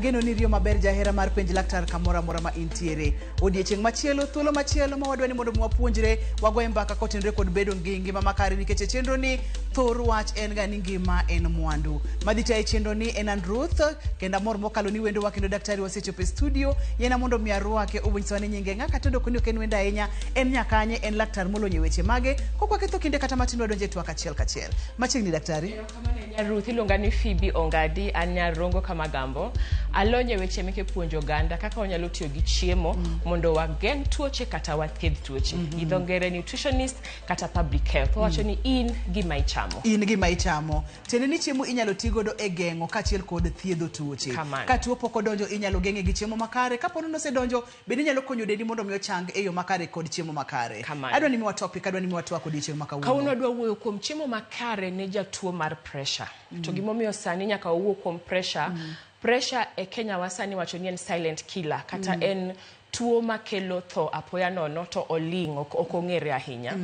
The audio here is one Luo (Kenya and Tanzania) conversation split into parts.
Ageno ni riyo maber jahera mar penj laktar kamoro amora ma intiere. Odiechieng' machielo, thuolo machielo ma wadwa ni mondo mi wapuonjre, wagoye mbaka kotenore kod bedo gi ngima makare nikech e chenro ni thor wach en ga ni ngima en mwandu. Madhi tayo chenro ni en an Ruth, kendo amor mokalo ni wendowa kendo daktari wasechopo e studio. Yiena mondo mi arwake owinjwa ni nyinge ng'a kata doko ni ok en wendo ahinya, en nyakanye, en laktar molony e weche mage. Kok waketho kinde kata matin wadonjo e twak achiel kachiel. Machiegni daktari. Erokamano ahinya Ruth, iluonga ni Phoebe Ongadi, an nyar Rongo Kamagambo. Alony e weche meke puonjo oganda kaka wanyalo tiyo gi chiemo mondo wageng' tuoche kata wathiedh tuoche. Gi dho ngere nutritionist kata public health. Wawacho ni in gima ichamo. In gima ichamo. Tiende ni chiemo inyalo ti godo e geng'o kaachiel kod thiedho tuoche. Kamano. Ka tuo pok odonjo inyalo geng'e gi chiemo makare. Kapo ni nosedonjo bende inyalo konyo dendi mondo mi ochang e yo makare kod chiemo makare. Kamano. Adwa ni miwa topic, adwa ni miwa twak odiochieng' ma Kawuono kawuono. wadwa wuoyo kuom chiemo makare ne jatuo mar pressure. To gimomiyo sani nyaka wawuo kuom pressure, pressure e Kenya wa sani wacho ni en silent killer kata en tuo makelo tho apoya nono to oling' ok ong'ere ahinya.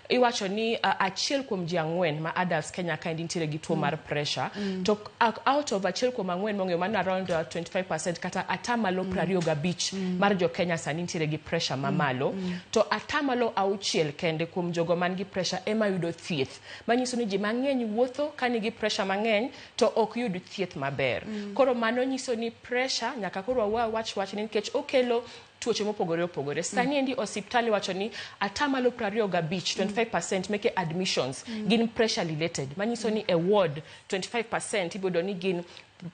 Iwacho ni achiel kuom ji ang'wen ma adults Kenya kaendi nitiere gi tuo mar pressure to out of achiel kuom ang'wen mong'eyo mano around 25% kata atamalo 25 mar jo Kenya sani nitiere gi pressure mamalo to atamalo auchiel kende kuom jogo man gi pressure ema yudo thieth manyiso ni ji mang'eny wuotho ka nigi pressure mang'eny to ok yud thieth maber. Koro mano nyiso ni pressure nyaka koro wawach wachni nikech okelo tuoche mopogore opogore. Sani endi osiptal iwacho ni atamalo 25, 25% meke admissions gin pressure related. Manyiso ni e ward 25% iboyudo ni gin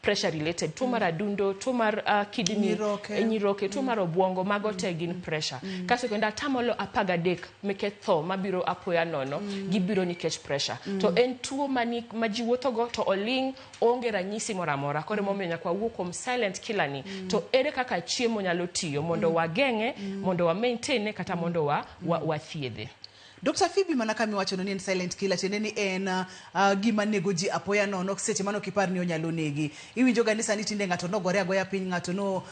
pressure related. Tuo mar adundo, tuo mar kidney, Nyiroke. Nyiroke, tuo mar obuongo, mago te gin pressure. Kasto kendo atamalo 13 meke tho mabiro apoya nono gibiro nikech pressure. To en tuo mani ma ji wuothogo to oling' onge ranyisi moro amora. Koro emomiyo nyaka wawuo kuom silent killer ni. To ere kaka chiemo nyalo tiyo mondo wageng'e, mondo wa maintain kata mondo wathiedhe. Dr. Phoebe mana kama iwacho ni en silent killer tiende ni en gima nego ji apoya nono seche mane ok ipar ni onyalo negi. Iwinjo ga ni sani tinde ng'ato nogore agoya piny ng'ato no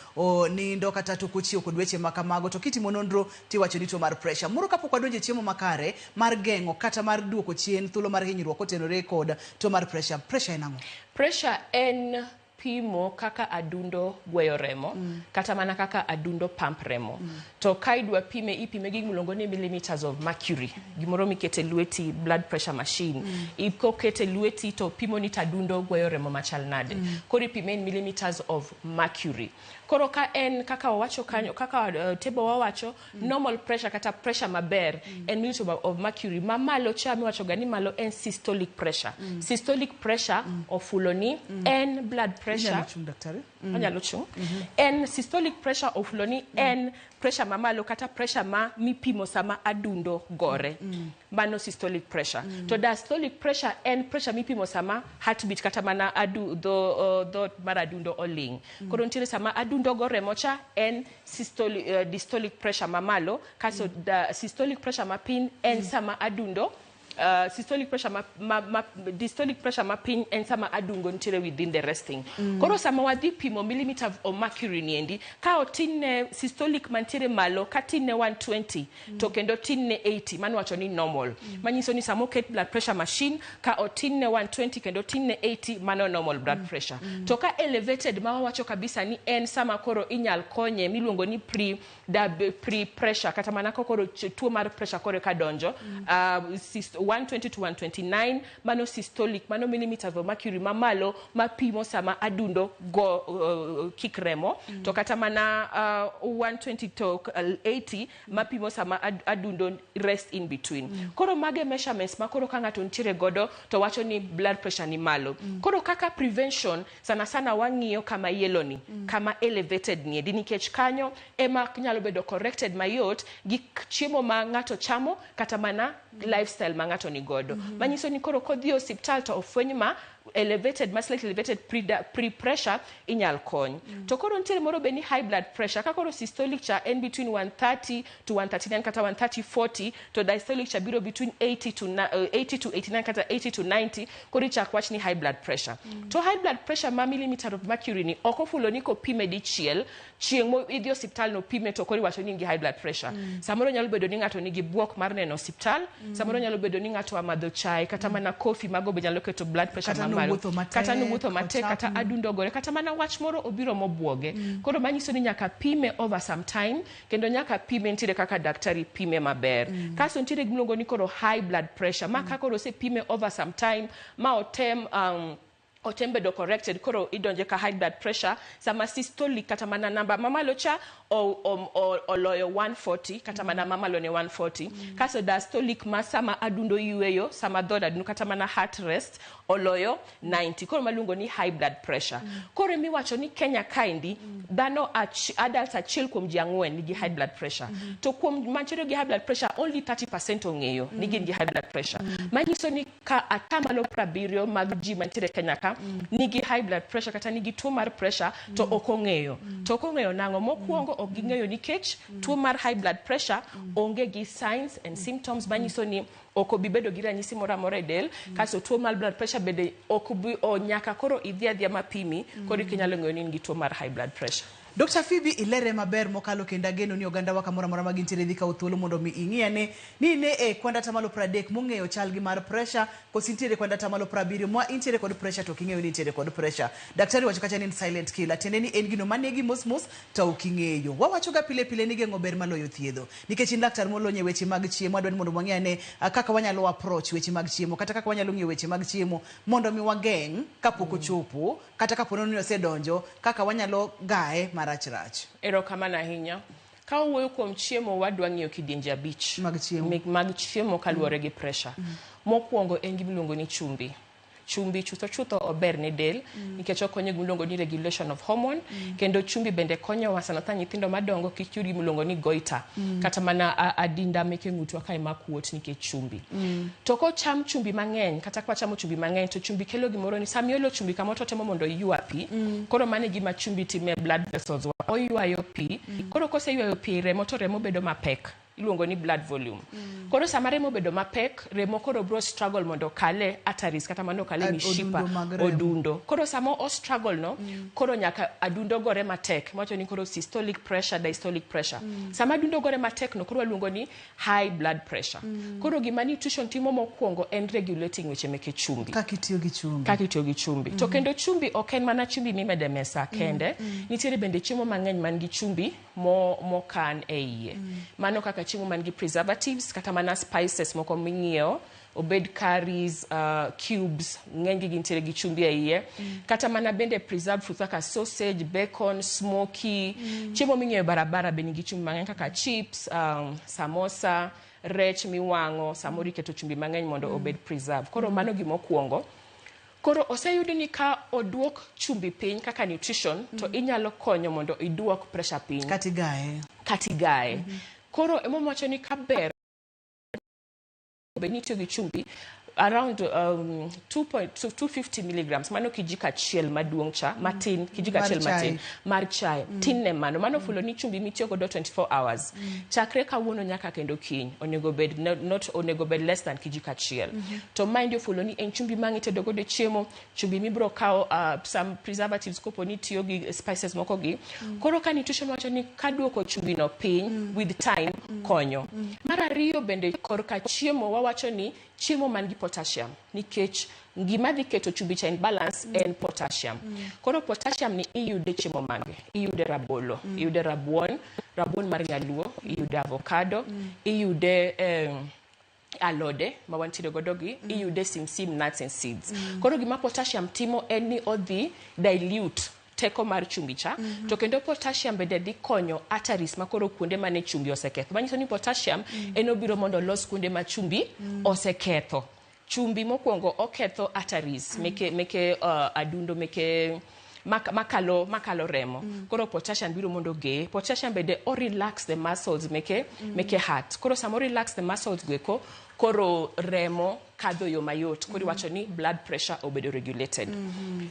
nindo kata tok ochiew kod weche ma kamago to kitimo nonro tiwacho ni tuo mar pressure. Moro kapok wadonjo e chiemo makare mar geng'o kata mar duoko chien thuolo mar hinyruok kotenore kod tuo mar pressure. Pressure en ang'o? Pressure en pimo kaka adundo gweyo remo kata mana kaka adundo pump remo. To ka idwa pime ipime gi gimiluongo ni millimeters of mercury. Gimoro mikete lweti blood pressure machine. Kokete lweti to pimo ni to adundo gweyo remo machal nade. Koro ipime in millimeters of mercury. Koro ka en kaka wawacho kanyo kaka table wawacho normal pressure kata pressure maber en millimeter of mercury ma malo cha miwacho ga ni malo en systolic pressure. Systolic pressure ofulo ni en blood pressure. Inyalo chung' daktari? Onyalo chung'. En systolic pressure ofulo ni en pressure mamalo kata pressure ma mipimo sama adundo gore. Mano systolic pressure. To diastolic pressure en pressure mipimo sama heartbeat kata mana dho mar adundo oling'. Koro nitiere sama adundo go remo cha en systolic, diastolic pressure mamalo kaso systolic pressure mapiny en sama adundo systolic pressure ma diastolic pressure mapiny en sama adundo nitiere within the resting. Koro sama wadhi pimo millimeter of mercury niendi ka otin ne systolic mantiere malo ka tin ne 120 to kendo tin ne 80 mano wacho ni normal. Manyiso ni sama oket blood pressure machine ka otin ne 120 kendo tin ne 80 mano normal blood pressure. To ka elevated ma wawacho kabisa ni en sama koro inyal konye miluongo ni pre pressure kata mana koro tuo mar pressure koro ka donjo 120 to 129 mano systolic mano millimeters of mercury mamalo mapimo sama adundo go kik remo to kata mana 120 to 80 mapimo sama adundo rest in between. Koro mage measurements ma koro ka ng'ato nitiere godo to wacho ni blood pressure ni malo. Koro kaka prevention sana sana wang'iyo kama yellow ni kama elevated ni edi nikech kanyo ema nyalo bedo corrected mayot gi chiemo ma ng'ato chamo kata mana lifestyle ma ng'ato ni godo. Manyiso ni koro kodhi e osiptal to ofweny ma elevated, ma slightly elevated pre pressure inyal kony. To koro nitiere moro be ni high blood pressure ka koro systolic cha en between 130 to 139 kata 130 40 to diastolic cha biro between 80 to 80 to 89 kata 80 to 90 koro ichak wach ni high blood pressure. To high blood pressure ma millimeter of mercury ni ok ofulo ni kopime dichiel chieng' mo idhi osiptal no pime to koro iwacho ni in gi high blood pressure. Samoro nyalo bedo ni ng'ato nigi buok mar neno osiptal, samoro nyalo bedo ni ng'ato amadho chai kata mana coffee mago be nyalo keto blood pressure Kata mamalo. malo nowuotho matek, kata nowuotho matek kata ochapni. adundo ogore kata mana wach moro obiro mobuoge. Koro manyiso ni nyaka pime over some time kendo nyaka pime nitiere kaka daktari pime maber. Kasto nitiere gimiluongo ni koro high blood pressure ma ka koro osepime over some time ma otem otem bedo corrected, koro idonje ka high blood pressure sama systolic kata mana namba mamalo cha oloyo 140 kata mana mamalo ne 140. Kasto diastolic ma sama adundo yweyo, sama dhood adundo kata mana heart rest oloyo 90, koro maluongo ni high blood pressure. Koro emiwacho ni Kenya kaendi dhano adults achiel kuom ji ang'wen nigi high blood pressure, to kuom mantiere gi high blood pressure only 30% ong'eyo ni gin gi high blood pressure. Manyiso ni ka 70% mag ji mantiere Kenya ka nigi high blood pressure kata nigi tuo mar pressure to ok ong'eyo. To ok ong'eyo nang'o? Mokwongo ok ging'eyo nikech tuo mar high blood pressure onge gi signs and symptoms, manyiso ni ok obi bedo gi ranyisi moro amora e del. Kasto tuo mar blood pressure bende ok obi o nyaka koro idhi adhiya mapimi koro inyalo ng'eyo ni in gi tuo mar high blood pressure. Dr. Phoebe, ilere maber mokalo kendo ageno ni oganda wa kamoro amora ma gintiere dhi kawo thuolo mondo mi ing'i ane ni ne e kwand 30% mong'eyo chal gi mar pressure koso intiere kwand 70% ma intiere kod pressure to ok ing'eyo ni intiere kod pressure. Daktari wacho kacha ni en silent killer, tiende ni en gino manegi mos mos to ok ing'eyo. Wawacho ga pile pile ni geng'o ber maloyo thiedho. Nikech in laktar molony e weche mag chiemo, adwa ni mondo wang'e ane kaka wanyalo approach weche mag chiemo kata kaka wanyalo ng'iyo weche mag chiemo mondo mi wageng' kapok ochopo kata kapo ni osedonjo kaka wanyalo gaye marach rach. Erokamano ahinya. Ka wawuoyo kuom chiemo, wadwa ng'iyo kidienje abich mag chiemo. Mag chiemo kaluwore gi pressure. Mokwongo en gimiluongo ni chumbi. Chumbi chutho chutho ober ne del nikech okonyo gimiluongo ni regulation of hormone, kendo chumbi bende konyowa sana sana nyithindo madongo kik yud gimiluongo ni goiter kata mana adinda meke ng'utwa kae makuot nikech chumbi. To kocham chumbi mang'eny kata kwachamo chumbi mang'eny to chumbi kelo gimoro ni sama iolo chumbi kamoro to otemo mondo oywa pi. Koro mano e gima chumbi timo e blood vessels wa, oywayo pi. Koro koseywayo pi e remo to remo bedo mapek, iluongo ni blood volume. Koro sama remo bedo mapek, remo koro bro struggle mondo okale arteries kata mondo okale mishipa, odundo mag remo. Odundo. Koro sama o struggle no, koro nyaka adundo gore matek. Wacho ni koro systolic pressure, diastolic pressure. Sama adundo gore matek no koro waluongo ni high blood pressure. Koro gima nutrition timo mokwongo en regulating weche meke chumbi. Kaka itiyo gi chumbi. Kaka itiyo gi chumbi. To kendo chumbi ok en mana chumbi mimede e mesa kende. Nitiere bende chiemo mang'eny man gi chumbi mokan e iye. Mano kaka chiemo man gi preservatives kata mana spices moko ming'iewo, obed curries, cubes, ng'enygi gintiere gi chumbi e iye. Kata mana bende preserved food kaka sausage, bacon, smoky. Chiemo ming'iewo e barabara be nigi chumbi mang'eny kaka chips, samosa, rech miwang'o, samoro iketo chumbi mang'eny mondo obed preserved. Koro mano gimokwongo. Koro oseyudi ni ka oduok chumbi piny kaka nutrition to inyalo konyo mondo iduok pressure piny. Kata igaye. Kata igaye. Koro emowacho ni kaber bed ni itiyo gi chumbi around 2.250 milligrams, mano kijiko achiel maduong' cha matin, kijiko Mar achiel chai. Matin mar chai tin ne mano. Mano fulo ni chumbi mitiyo godo 24 hours chakre kawuono nyaka kendo kiny onego bed not onego bed less than kijiko achiel. To maendi ofulo ni en chumbi ma itedo godo e chiemo, chumbi mibro kawo some preservatives kopo ni tiyo gi spices moko gi. Koro ka nutrition wacho ni kaduoko chumbi no piny with time konyo. Mar ariyo bende korka chiemo wawacho ni chiemo man gi potassium nikech gima dhi keto chumbi cha in balance en potassium. Koro potassium ni iyude chiemo mage? Iyude rabolo, iyude rabuon, rabuon mar nyaluo, iyude avocado, iyude alode ma wantiere godo gi, iyude simsim, nuts and seeds. Koro gima potassium timo en ni odhi dilute teko mar chumbi cha. To kendo potassium bende dhi konyo arteries ma koro kuonde mane chumbi oseketho, manyiso ni potassium en obiro mondo olos kuonde ma chumbi oseketho. Chumbi mokwongo oketho arteries meke adundo meke makalo remo. Koro potassium biro mondo ogeye. Potassium bende o relax the muscles meke heart. Koro sama o relax the muscles goeko, koro remo kadho yo mayot. Koro iwacho ni blood pressure obedo regulated.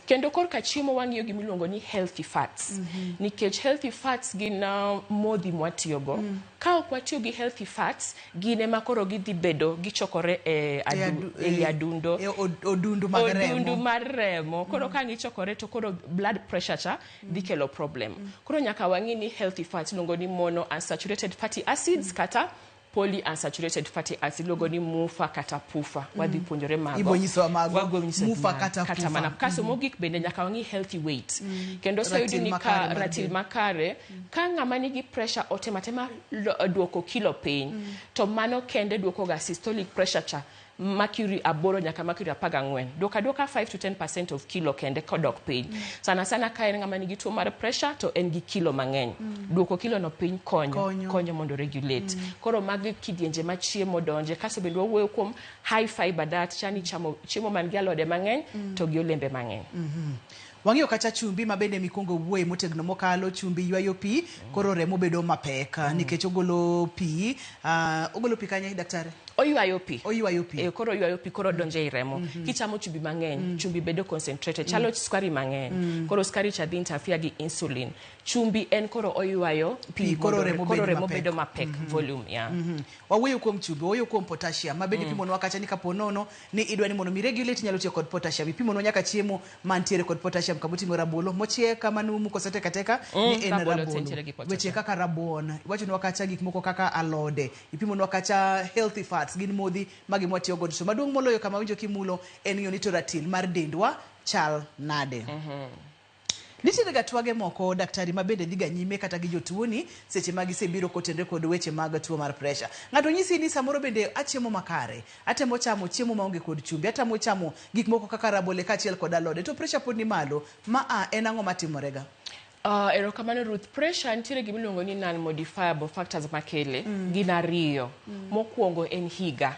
Kendo korka chiemo wang'iyo gimiluongo ni healthy fats. Nikech healthy fats gin modhi mwatiyogo. Ka ok watiyo gi healthy fats, gin ema koro gidhi bedo gichokore e ei adundo. E odundu mag remo. Odundu mar remo. Koro ka gichokore to koro blood pressure cha dhi kelo problem. Koro nyaka wang'i ni healthy fats iluongo ni monounsaturated fatty acids kata Polyunsaturated fatty acid iluongo ni MUFA kata PUFA. Wadhi puonjore mago. Ibo nyisowa mago. Wabiro nyiso MUFA mago. kata Kata PUFA. mana kaso mogik bende nyaka wang'i healthy weight. Kendo oseyudi Ratil ni ka makare mar ratil del. makare ka ng'ama nigi pressure otemo atema duoko kilo piny, to mano kende duoko ga systolic pressure cha mercury 8 nyaka mercury 14. Duoka duoka 5 to 10% of kilo kende kodok piny. Sana sana ka en ng'ama nigi tuo mar pressure to en gi kilo mang'eny. Duoko kilo no piny konyo, Konyo. konyo mondo regulate. Koro magi kidienje ma chiemo donje. Kasto bende wawuoyo kuom high fiber diet, chani chamo chiemo man gi alode mang'eny to gi olembe mang'eny. Wang'iyo kacha chumbi ma bende mikwongo wuoye motegno mokalo, chumbi ywayo pi, koro remo bedo mapek nikech ogolo pi, ogolo pi kanye daktari? Oywayo pi. Oywayo pi. Koro oywayo pi, koro donjo ei remo. Kichamo chumbi mang'eny, chumbi bedo concentrated, chalo sukari mang'eny. Koro sukari cha dhi interfere gi insulin. Chumbi en koro oywayo pi, Pi, koro mondo remo koro bedo remo mapek. bedo mapek, volume, yeah. Wawuoyo kuom chumbi, wawuoyo kuom potassium, ma bende ipimonwa kacha ni kapo nono ni idwa ni mondo mi regulate inyalo tiyo kod potassium. Ipimonwa nyaka chiemo mantiere kod potassium kamoting'o rabolo mochiek kama numu kosetek ateka ni en rabolo rabolo. nitiere gi potassium. Weche kaka rabuon, iwachonwa kacha gik moko kaka alode, ipimonwa kacha healthy fats, gin modhi magi mwatiyo godo. To maduong' moloyo kama winjo kimulo en ng'iyo ni to ratil mar dendwa chal nade. Nitiere ga twage moko daktari ma bende dhiga nyime kata gi jotuoni seche ma gisebiro kotenre kod weche mag tuo mar pressure. Ng'ato nyisi ni samoro bende achiemo makare, atemo chamo chiemo maonge kod chumbi, atemo chamo gik moko kaka rabole kaachiel kod alode, to pressure pod ni malo. Ma a en ang'o matimorega? Erokamano Ruth. Pressure nitiere gima iluongo ni non-modifiable factors makele. Gin ariyo. Mokwongo en higa.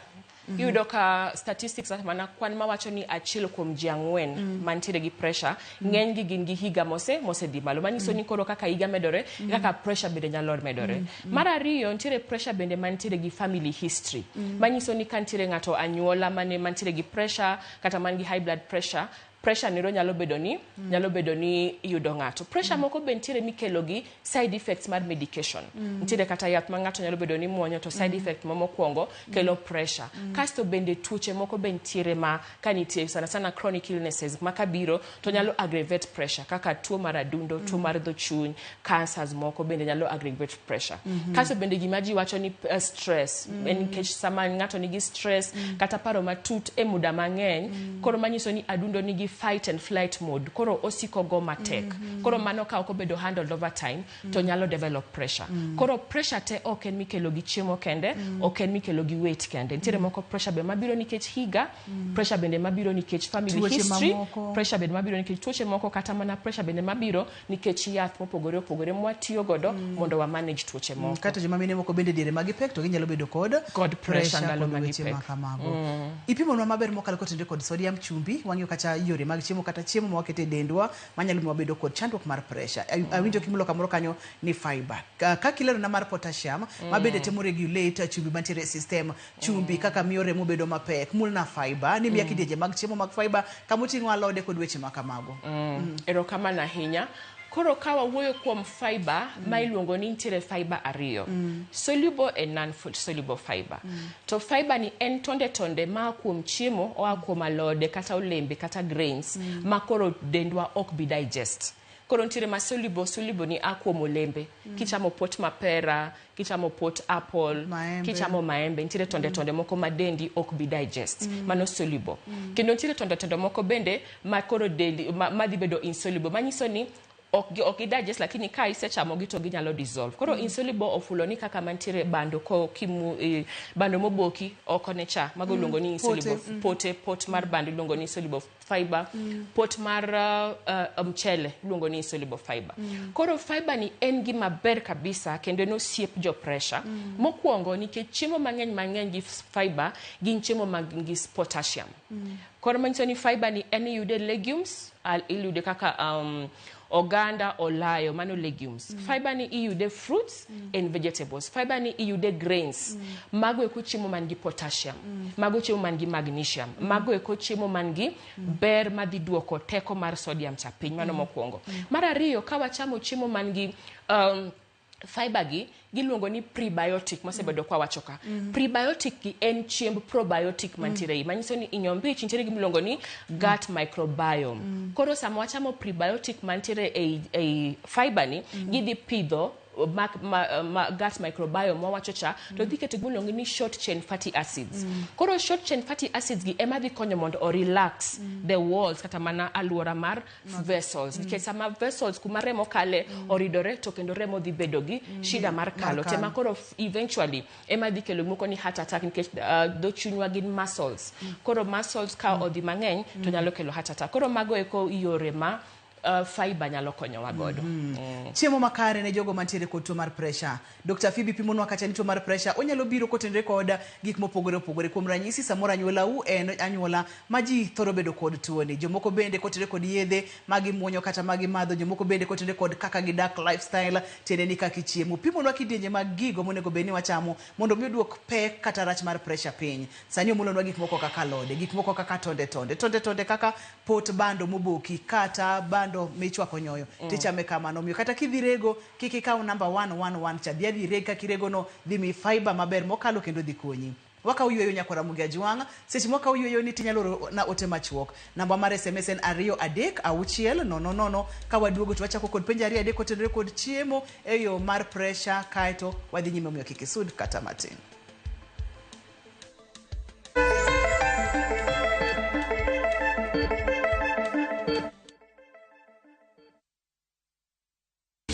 Iyudo ka statistics kata mana kwan mawacho ni 1 kuom ji 4 mantiere gi pressure, ng'eny gi gin gi higa mosedhi malo. Manyiso ni koro kaka higa medore, kaka pressure bende nyalo medore. Mar ariyo, nitiere pressure bende mantiere gi family history. Manyiso ni ka nitiere ng'ato anyuola mane mantiere gi pressure kata man gi high blood pressure, pressure nero nyalo bedo ni nyalo bedo ni yudo ng'ato. Pressure moko be nitiere mikelo gi side effects mar medication. Nitiere kata yath ma ng'ato nyalo bedo ni muonyo to side effect ma mokwongo kelo pressure. Kasto bende tuoche moko be nitiere ma ka nitie sana sana chronic illnesses ma kabiro to nyalo aggravate pressure kaka tuo mar adundo, tuo mar dho chuny, cancers moko bende nyalo aggravate pressure. Kasto bende gima ji wacho ni stress, en nikech sama ng'ato nigi stress kata paro matut e muda mang'eny, koro manyiso ni adundo nigi fight and flight mode, koro osiko go matek. Koro mano ka ok obedo handled over time to nyalo develop pressure. Koro pressure te ok en mikelo gi chiemo kende, ok en mikelo gi weight kende. Nitiere moko pressure be mabiro nikech higa, pressure bende mabiro nikech family Tuoche history, mamoko. pressure bende mabiro nikech tuoche moko, kata mana pressure bende mabiro nikech yath mopogore opogore mwatiyo godo mondo wa manage tuoche moko. Kata joma mine moko bende diere ma gipek to ginyalo bedo kod Kod pressure ndalo kod ma weche gipek. ma kamago. Ipimonwa maber mokalo kotenre kod sodium chumbi, wang'iyo kacha yore mag chiemo kata chiemo ma waketo e dendwa manyalo miyo wabedo kod chandruok mar pressure. Awinjo kimulo kamoro kanyo ni fiber. Kaka ilerona mar potassium ma bende temo regulate chumbi mantiere e system, chumbi kaka miyo remo bedo mapek. Mulna fiber, ni miya kidienje mag chiemo mag fiber kamoting'o alode kod weche ma kamago. Erokamano ahinya. Koro ka wawuoyo kuom fiber, ma iluongo ni nitiere fiber ariyo, soluble and non-soluble fiber. To fiber ni en tonde tonde ma kuom chiemo, oa kuom alode kata olembe kata grains, ma koro dendwa ok bi digest. Koro nitiere ma soluble, soluble ni a kuom olembe. Kichamo pot mapera, kichamo pot apple, Maembe. kichamo maembe, nitiere tonde tonde moko ma dendi ok bi digest. Mano soluble. Kendo nitiere tonde tonde moko bende ma koro dendi ma dhi bedo insoluble, manyiso ni ok gi digest, lakini ka isechamo gi to ginyalo dissolve. Koro insoluble ofulo ni kaka mantiere bando ko kimu, bando moboki oko ne cha, mago iluongo ni insoluble. Pote, Pote, pot mar bando iluongo ni insoluble fiber. Pot mar mchele iluongo ni insoluble fiber. Koro fiber ni en gima ber kabisa kendo en osiep jo pressure. Mokwongo nikech chiemo mang'eny mang'eny gi fiber gin chiemo mag gi potassium. Koro manyiso ni fiber ni en iyude legumes, iyude kaka oganda, olayo, mano legumes. Fiber ni iyude fruits and vegetables. Fiber ni iyude grains. Mago eko chiemo man gi potassium. Mago chiemo man gi magnesium. Mago eko chiemo man gi ber madhi duoko teko mar sodium cha piny, mano mokwongo. Mar ariyo, ka wachamo chiemo man gi fiber gi, giluongo ni prebiotic, mosebedo kwa wacho ka. Prebiotic gi en chiemb probiotic mantiere ei, manyiso ni inyombich nitiere gima iluongo ni gut microbiome. Koro sama wachamo prebiotic mantiere ei fiber ni, gidhi pidho gut microbiome mwawacho cha, to dhi keto gimiluongo ni short chain fatty acids. Koro short chain fatty acids gi ema dhi konyo mondo o relax the walls kata mana aluora mar vessels, nikech sama vessels kuma remo kale oridore, to kendo remo dhi bedo gi shida mar kalo. Kalo. Tema koro eventually ema dhi kelo gimoko ni heart attack, nikech dho chunywa gin muscles. Koro muscles ka odhi mang'eny to nyalo kelo heart attack. Koro mago eko yore ma fiber nyalo konyowa godo. Chiemo makare ne jogo mantiere kod tuo mar pressure. Dr. Phoebe pimonwa kacha ni tuo mar pressure onyalo biro kotenore kod gik mopogore opogore. Kuom ranyisi, samoro anyuolau en anyuola ma ji thoro bedo kod tuoni. Jomoko bende kotenore kod yedhe ma gimuonyo kata ma gimadho. Jomoko bende kotenore kod kaka gidak, lifestyle, tiende ni kaka ichiemo. Pimonwa kidienje mag gigo monego bed ni wachamo mondo mi oduok pek kata rach mar pressure piny. Sani omulonwa gik moko kaka alode, gik moko kaka tonde tonde, tonde tonde kaka pot bando moboki kata bando michwako nyoyo, tichame kamano. Omiyo kata kidhi rego, kik ikaw namba 111 cha, dhi adhi reg kaka irego no, dhi miyi fiber maber mokalo kendo dhi konyi. Wakaw yweyo, nyakwara Ramogi Ajwang'. Seche mwakaw yweyo ni tinyalo oro na ote machuok. Namba mar SMS en 23600. Ka waduogo to wachako kod penjo ariyo adek kotenore kod chiemo e yo mar pressure, kaeto wadhi nyime. Omiyo kik isud kata matin.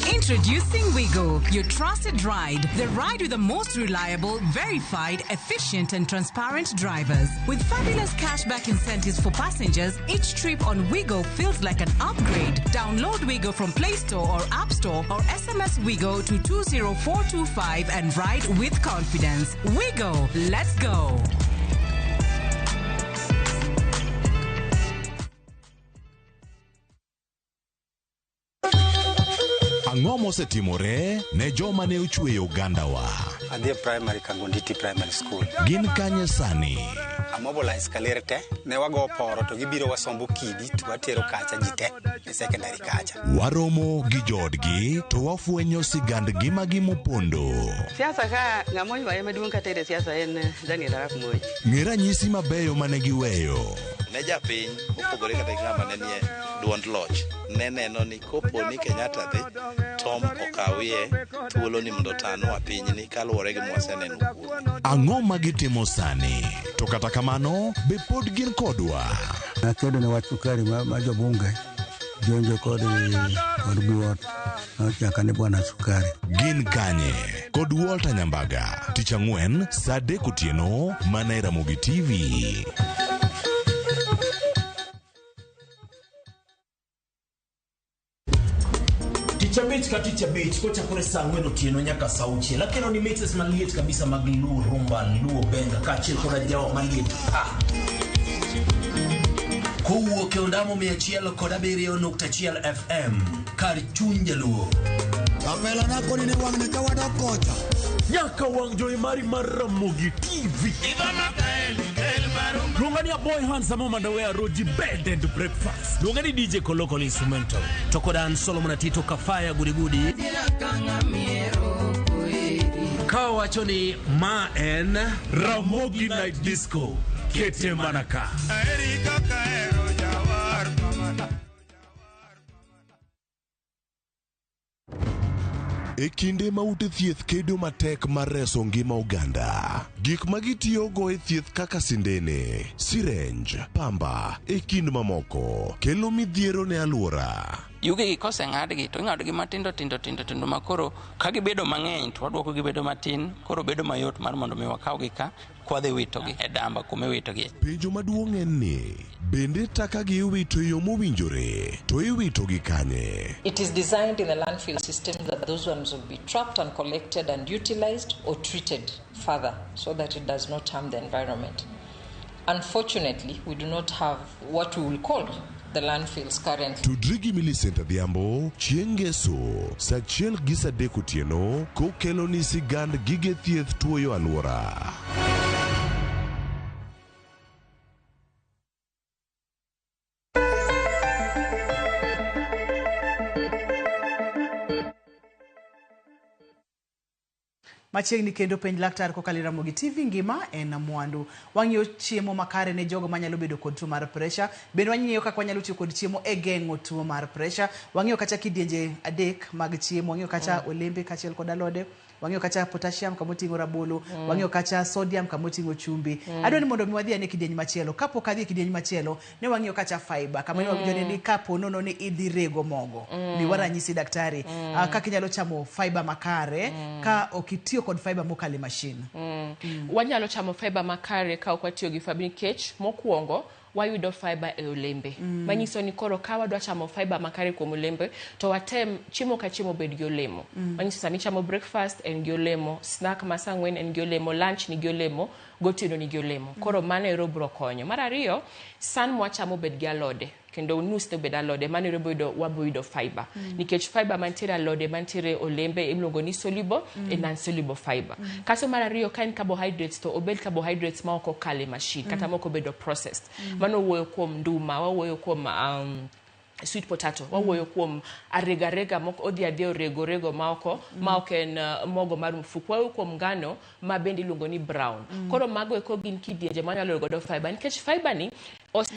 Introducing Wigo, your trusted ride. The ride with the most reliable, verified, efficient, and transparent drivers. With fabulous cashback incentives for passengers, each trip on Wigo feels like an upgrade. Download Wigo from Play Store or App Store or SMS Wigo to 20425 and ride with confidence. Wigo, let's go. Ang'o mosetimore ne joma ne ochweyo ogandawa? Adhi e primary Kangonditi Primary School. Gin kanye sani? Amobilize kaler te, ne wago poro to gibiro wasombo kidi to watero kacha ji te e secondary kacha. Waromo gi joodgi to wafwenyo sigand ngimagi mopondo. Siasa ka ng'ama oywaye maduong' kata e siasa en Daniel Arap Moi. Ng'e ranyisi mabeyo mane giweyo. Ne japiny mopogore kata gi ng'ama ne nie duond loch ne neno ni kopo ni Kenyatta dhi Tom okawie thuolo ni mondo otanwa pinyni kaluwore gi mwaseneno kuome. Ang'o ma gitimo sani? To kata kamano, be pod gin kodwa? Nakedo ne wach sukari ma jobunge jonjo kod biwot nochaka ni bwana sukari. Gin kanye? Kod Walter Nyambaga, tich ang'wen saa 3 otieno mana e Ramogi TV. Tich abich ka tich abich kochakore saa 4 otieno nyaka saa 6, akelo ni mixes maliet kabisa mag Luo rumba, Luo benga kaachiel koda jawa maliet pa kowuok e ondamo 107.1 FM, kar chuny jaluo. Kapela nakoni ni wang'ni ka wadok kocha. Nyaka wang' jowi mari mar Ramogi TV. Luonga ni Aboy Handsome Mandawe Roji Bed and Breakfast. Luonga ni DJ Koloko Instrumental to koda an Solomon Atito Kafaya Gudigudi ka wacho ni ma en Ramogi Night Disco. Kete mana ka. E kinde ma ute thieth kedo matek mar reso ngima oganda, gik ma gitiyogo e thieth kaka sindene, sirenj, pamba, e kind mamoko, kelo midhiero ne alwora. Yugi gi koseng'adgi to ing'adogi matindo tindo tindo tindo ma koro ka gibedo mang'eny to waduoko gibedo matin, koro bedo mayot mar mondo mi wakawgi ka kwadhi witogi e damba kuma iwitogie. Penjo maduong' en ni, bende taka gi iwito e yo mowinjore, to iwitogi kanye? It is designed in the landfill system that those ones will be trapped and collected and utilized or treated further so that it does not harm the environment. Unfortunately, we do not have what we will call the landfills currently. Tudri gi Millicent Adhiambo chieng' ngeso saa 1 gi saa 3 otieno kokelo ni sigand gige thieth tuoyo alwora. Machiegni kendo penj laktar kokalo e Ramogi TV ngima en mwandu. Wang'iyo chiemo makare ne jogo manyalo bedo kod tuo mar pressure. Bende wang'iyo kaka wanyalo tiyo kod chiemo e geng'o tuo mar pressure. Wang'iyo kacha kidienje adek mag chiemo. Wang'iyo kacha olembe kaachiel kod alode. Wang'iyo kacha potassium kamoting'o rabolo. Wang'iyo kacha sodium kamoting'o chumbi. Adwa ni mondo mi wadhi ane kidieny machielo. Kapok adhi e kidieny machielo, ne wang'iyo kacha fiber. Kama ne wawinjo ni kapo nono ni idhi rego mogo. Miwa ranyisi daktari. Kaka inyalo chamo fiber makare ka ok itiyo kod fiber mokalo e machine. Wanyalo chamo fiber makare ka ok watiyo gi fiber nikech mokwongo wayudo fiber e olembe. Manyiso ni koro ka wadwa chamo fiber makare kuom olembe to watem chiemo ka chiemo bed gi olemo. Manyiso sama ichamo breakfast en gi olemo, snack ma saa ang'wen en gi olemo, lunch nigi olemo, gotieno nigi olemo. Koro mano ero biro konyo. Mar ariyo, san mwachamo bed gi alode kendo nus ne obed alode mano ero boyudo waboyudo fiber. Nikech fiber mantiere alode mantiere olembe iluongo ni soluble and non-soluble fiber. Kaso mar ariyo ka en carbohydrates to obed carbohydrates ma ok okalo e machine kata ma ok obedo processed. Mano wuoyo kuom nduma, wawuoyo kuom sweet potato, wawuoyo kuom arega arega mok odhi adhiya orego rego ma oko ma ok en mogo mar mfuko, wawuoyo kuom ngano ma bende iluongo ni brown. Koro mago eko gin kidienje manyalo yudo godo fiber nikech fiber ni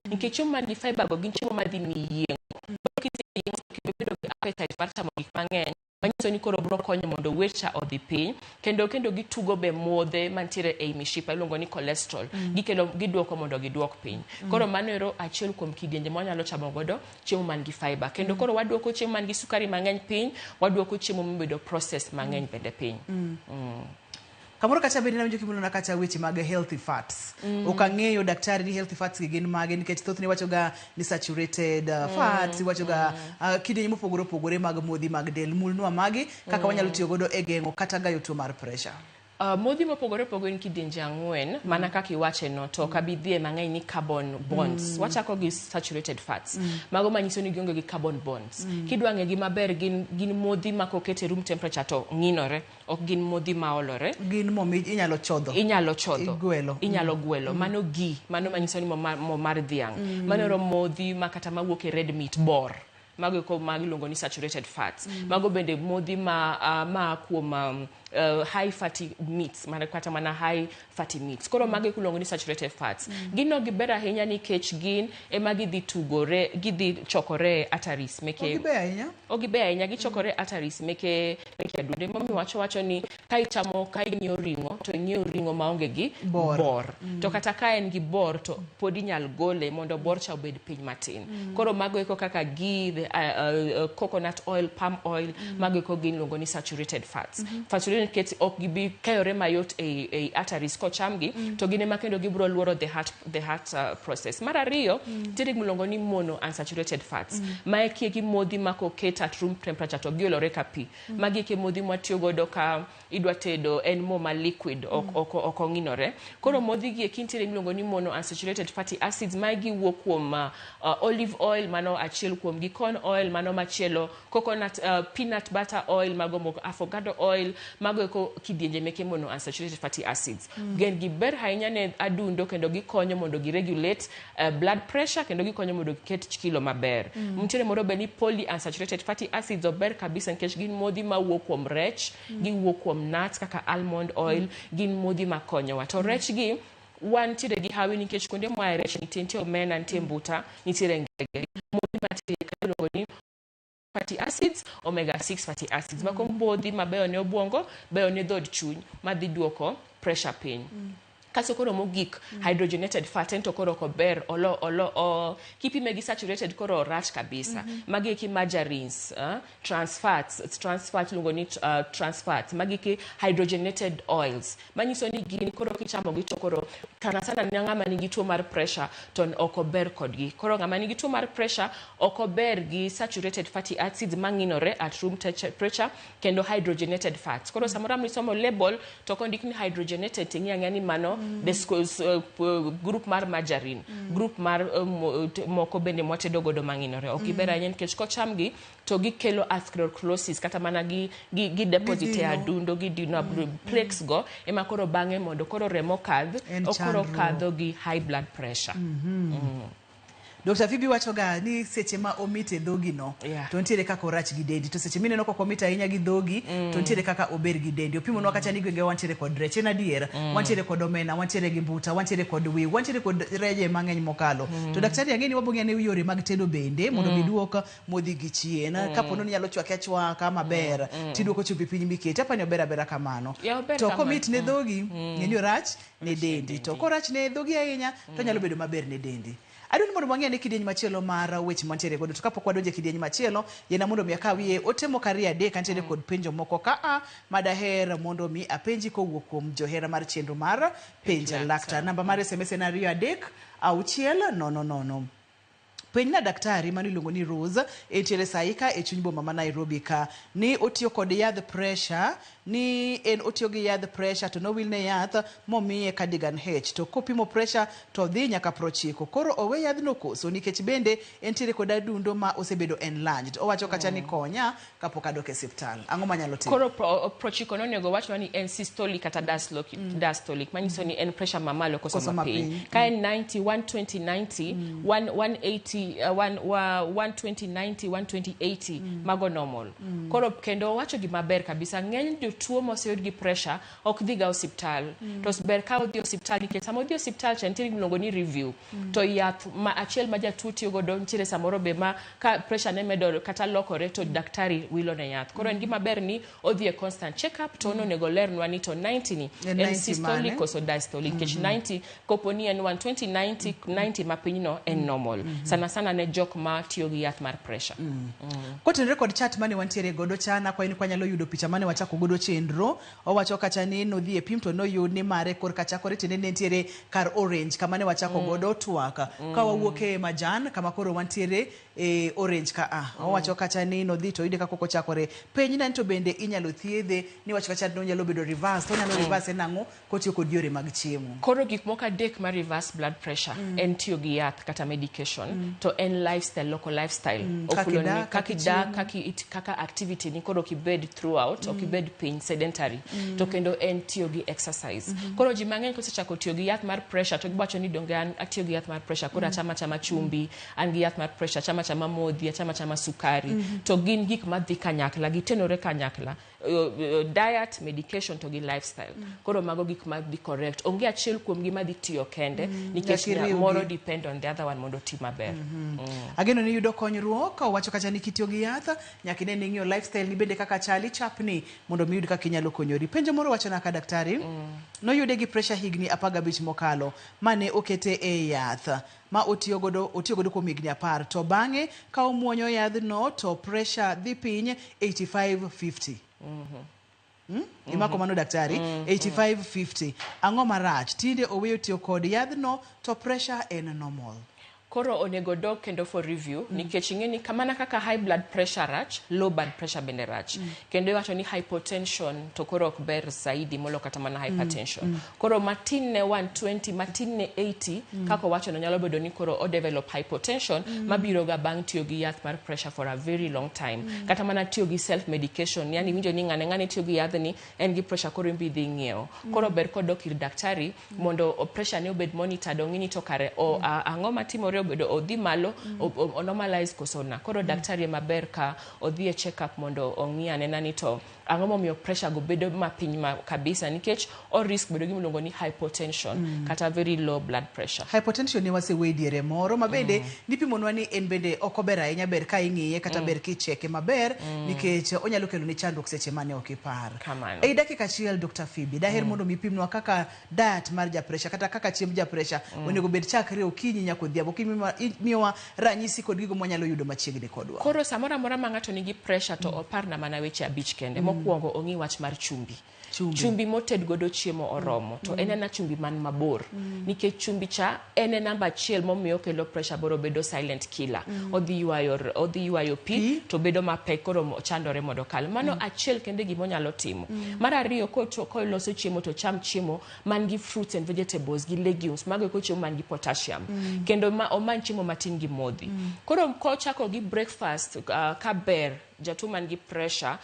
nikech chiemo man gi fiber go gin chiemo madhi miyi yieng'o. Koro kiseyieng'o to ibedo gi appetite mar chamo gik mang'eny manyiso ni koro biro konyo mondo weight cha odhi piny kendo gitugo be modhe mantiere ei mishipa iluongo ni cholesterol. Gikelo giduoko mondo giduok piny. Koro mano ero achiel kuom kidienje ma wanyalo chamo godo chiemo man gi fiber. Kendo koro waduoko chiemo man gi sukari mang'eny piny, waduoko chiemo mobedo processed mang'eny bende piny. Kamoro kacha bende nawinjo kimulona kacha weche mag healthy fats. Ok ang'eyo daktari ni healthy fats gi gin mage nikech thothne iwacho ga ni saturated fats, iwacho ga kidienje mopogore opogore mag modhi mag del. Mulnwa magi kaka wanyalo tiyo godo e geng'o kata gayo tuo mar pressure. Modhi mopogore opogore en kidienje ang'wen mana kaka iwache no to ok abi dhiye mang'eny ni carbon bonds. Wachako gi saturated fats. Mago manyiso ni gionge gi carbon bonds. Kidwa ng'e gi maber gin modhi ma koket e room temperature to ng'inore, ok gin modhi ma olore. Gin mo inyalo chodho. Inyalo chodho. Igwelo. Inyalo gwelo. Mano ghee, mano manyiso ni mo mar dhiang'. Mano ero modhi ma kata mawuok e red meat bor. Mago eko mag iluongo ni saturated fats. Mago bende modhi ma kuom high fatty meats, mana kata mana high fatty meats. Koro mago eko iluongo ni saturated fats. Gin ok giber ahinya nikech gin ema gidhi tugore, gidhi chokore e arteries meke. Ok giber ahinya? Ok giber ahinya, gichokore arteries meke adundo. Emomiyo wacho ni ka ichamo, ka inyiewo ring'o, to inyiew ring'o maonge gi bor. To kata ka en gi bor to pod inyal gole mondo bor cha obed piny matin. Koro mago eko kaka ghee, coconut oil, palm oil, mago eko gin iluongo ni saturated fats. Saturated nikech ok gibi keyore mayot e arteries kochamgi, to gin ema kendo gibiro luoro the heart process. Mar ariyo, nitiere gima iluongo ni mono unsaturated fats. Maeki eki modhi ma koket at room temperature to giolore ka pi. Magi eki modhi mwatiyo godo ka idwa tedo en mo ma liquid, ok ong'inore. Koro modhi gi eki nitiere miluongo ni mono unsaturated fatty acids, magi wuok kuom olive oil, mano achiel kuom gi, corn oil, mano machielo, coconut, peanut butter oil, mago moko, avocado oil, mago eko kidienje meke mono unsaturated fatty acids. Gin giber ahinya ne adundo kendo gikonyo mondo gi regulate blood pressure kendo gikonyo mondo giket kilo maber. Nitiere moro be ni polyunsaturated fatty acids ober kabisa nikech gin modhi mawuok kuom rech, giwuok kuom nuts kaka almond oil, gin modhi makonyowa. To rech gi wantiere gi hawi nikech kuonde moaye rech nitie omena, nitie mbuta, nitiere ngege. Modhi mantiere ka iluongo ni fatty acids, omega 6 fatty acids. Mago modhi mabeyo ne obwongo, beyo ne dhod chuny, madhi duoko pressure piny. Kasto koro mogik, hydrogenated fat en to koro ok ober, olo kipime gi saturated koro orach kabisa. Magi eki margarines, trans fats, trans fat iluongo ni trans fats, magi eki hydrogenated oils. Manyiso ni gin koro kichamo gi to koro sana sana ne ng'ama nigi tuo mar pressure to ok ober kodgi. Koro ng'ama nigi tuo mar pressure ok ober gi saturated fatty acids mang'inore at room temperature kendo hydrogenated fats. Koro samoro amora misomo label to kondik ni hydrogenated to ing'e ang'eya ni mano the group mar margarine, group mar moko bende mwatedo godo mang'inore. Ok giber ahinya nikech kochamgi to gikelo atherosclerosis kata mana gi deposit e adundo, gidino plaques go ema koro bang'e mondo koro remo kadh, ok koro kadho gi high blood pressure. Dr. Phoebe wacho ga ni seche ma omit e dhogi no to nitiere kaka orach gi dendi, to seche mineno kok omit ahinya gi dhogi to nitiere kaka ober gi dendi. Opimonwa kacha ni gwenge wantiere kod rech, en adier. Wantiere kod omena, wantiere gi mbuta, wantiere kod wiu, wantiere kod reje mang'eny mokalo. To daktari, ang'e ni wabong'eyo ne yore mag tedo bende mondo mi duok modhi gi chien. Kapo ni inyalo chwake achwaka maber, tiduoko chumbi piny mikete, apani ober abera kamano. Yeah, ober To kamano. komit ne dhogi, ng'e ni orach ne dendi. To korach ne dhogi ahinya, to nyalo bedo maber ne dendi. Adwa ni mondo wang'e ane kidieny machielo mar weche mantiere godo. To kapok wadonjo e kidieny machielo, yiena mondo mi akawie ote moko ariyo adek antiere kod penjo moko ka a madaher mondo mi apenji kowuok kuom johera mar chenro mar Penj Laktar. Namba mar SMS en 2 3 6 0 0. Penjna daktari mano iluongo ni Rose, entiere saika e chuny boma ma Nairobi ka, ni otiyo kod yadh pressure, ni en otiyo gi yadh pressure to nowilne yath momiye Cardigan H, to kopimo pressure to dhi nyaka 90. Koro owe yadhno koso, nikech bende entiere kod adundo ma osebedo enlarged. Owacho kacha ni konya kapok adok e osiptal. Ang'o manyalo timo? Koro 90 nonego wachnwa ni en systolic kata diastolic, manyiso ni en pressure mamalo koso Koso mapiny. mapiny. Ka en 90 120 90 180 120 90 120 80, mago normal. Koro kendo owacho gima ber kabisa, ng'eny jotuo moseyud gi pressure ok dhiga osiptal. To ber ka odhi osiptal, nikech sama odhi osiptal cha nitiere gimiluongo ni review. To yath ma achiel ma jatuo tiyo godo nitiere samoro be ma ka pressure ne medo kata lokore to daktari wilo ne yath. Koro en gima ber ni odhi e constant check up, to onego lernwa ni to 90 ni En en 90 systolic mane? koso diastolic, nikech 90 kopo ni en 120 90, 90 mapiny no en normal sana sana ne jok ma tiyo gi yath mar pressure. Kotenore kod chat mane wantiere godo cha, nakwayo ni kwanyalo yudo picha mane wachako godo chenro. Owacho kacha ni nodhi e pim to noyud ni mare korka chakore tiende ne nitiere kar orange kama ne wachako godo twak. Ka wawuok e majan kama koro wantiere e orange ka a. Owacho kacha ni nodhi to oyude ka kok ochakore. Penj na ni to bende inyalo thiedhe, niwacho kacha ni onyalo bedo reverse, to onyalo reverse en ang'o kotiyo kod yore mag chiemo? Koro gik moko adek ma reverse blood pressure en tiyo gi yath kata medication, to en lifestyle, loko lifestyle. Kaka Ofulo ni idak, kaka kaka idak, ichiemo. kaka activity ni koro ok ibed throughout, ok ibed piny, sedentary. To kendo en tiyo gi exercise. Koro ji mang'eny kosechako tiyo gi yath mar pressure to giwacho ni donge an atiyo gi yath mar pressure, koro achama achama chumbi, an gi yath mar pressure, achama achama modhi, achama achama sukari. To gin gik madhi kanyakla, gitenore kanyakla. Diet, medication to gi lifestyle. Koro mago gik madhi correct. Onge achiel kuomgi madhi tiyo kende, nikech Nyaka iriwgi. moro depend on the other one mondo oti maber. Ageno ni yudo konyruok. Owacho kacha ni kitiyo gi yath nyaka ine ni ing'iyo lifestyle ni bende kaka chali chapni mondo mi iyud kaka inyalo konyori. Penjo moro wacho naka daktari, noyude gi pressure higni 15 mokalo mane okete e yath ma otiyo godo kuom higni 10, to bang'e ka omuonyo yadhno to pressure dhi piny 85 50. Imako mano daktari? 85 50. Ang'o marach? Tinde oweyo tiyo kod yadhno to pressure en normal. Koro onego dog kendo for review, nikech ing'e ni kamana kaka high blood pressure rach, low blood pressure bende rach. Kendo iwacho ni hypotension to koro ok ber zaidi molo kata mana hypertension. Koro matin ne 120, matin ne 80, kaka owacho no, nyalo bedo ni koro o develop hypotension mabiro ga bang' tiyo gi yath mar pressure for a very long time, kata mana tiyo gi self medication, yani winjo ni ng'ane ng'ane tiyo gi yadhni, en gi pressure, koro in be idhi ng'iewo. Koro ber kodok ir daktari mondo pressure ne obed monitored, ong'i ni to kare ang'o matimore, obedo odhi malo, o normalize koso na. Koro daktari ema ber ka odhi e check up mondo ong'i anena ni to ang'o momiyo pressure go bedo mapiny ma kabisa, nikech o risk bedo gi miluongo ni hypotension kata very low blood pressure. Hypotension ne wasewe diere moro ma bende nipimonwa ni en bende ok ober ahinya, ber ka ing'iye kata ber kicheke maber, nikech onyalo kelo ni chandruok seche mane ok ipar. Kamano. Ei dakika achiel, Dr. Phoebe, daher mondo mi pimnwa kaka diet mar ja pressure kata kaka chiemb ja pressure onego bed chakre okinyi nyaka odhiambo, kimiyowa ranyisi kod gigo mwanyalo yudo machiegni kodwa. Koro samoro amora ma ng'ato nigi pressure to oparna mana weche abich kende. Mokwongo, ong'i wach mar chumbi. Chumbi. Chumbi moted godo chiemo oromo, to en ena chumbi man mabor, nikech chumbi cha en e namba achiel momiyo okelo pressure boro bedo silent killer. Odhi ywayo pi to bedo mapek, koro chandore mondo okal. Mano achiel kende gima onyalo timo. Mar ariyo, koloso chiemo to cham chiemo man gi fruits and vegetables gi legumes, mago eko chiemo man gi potassium. Kendo ma omany chiemo matin gi modhi. Koro kochako gi breakfast ka ber. Jatuo man gi pressure,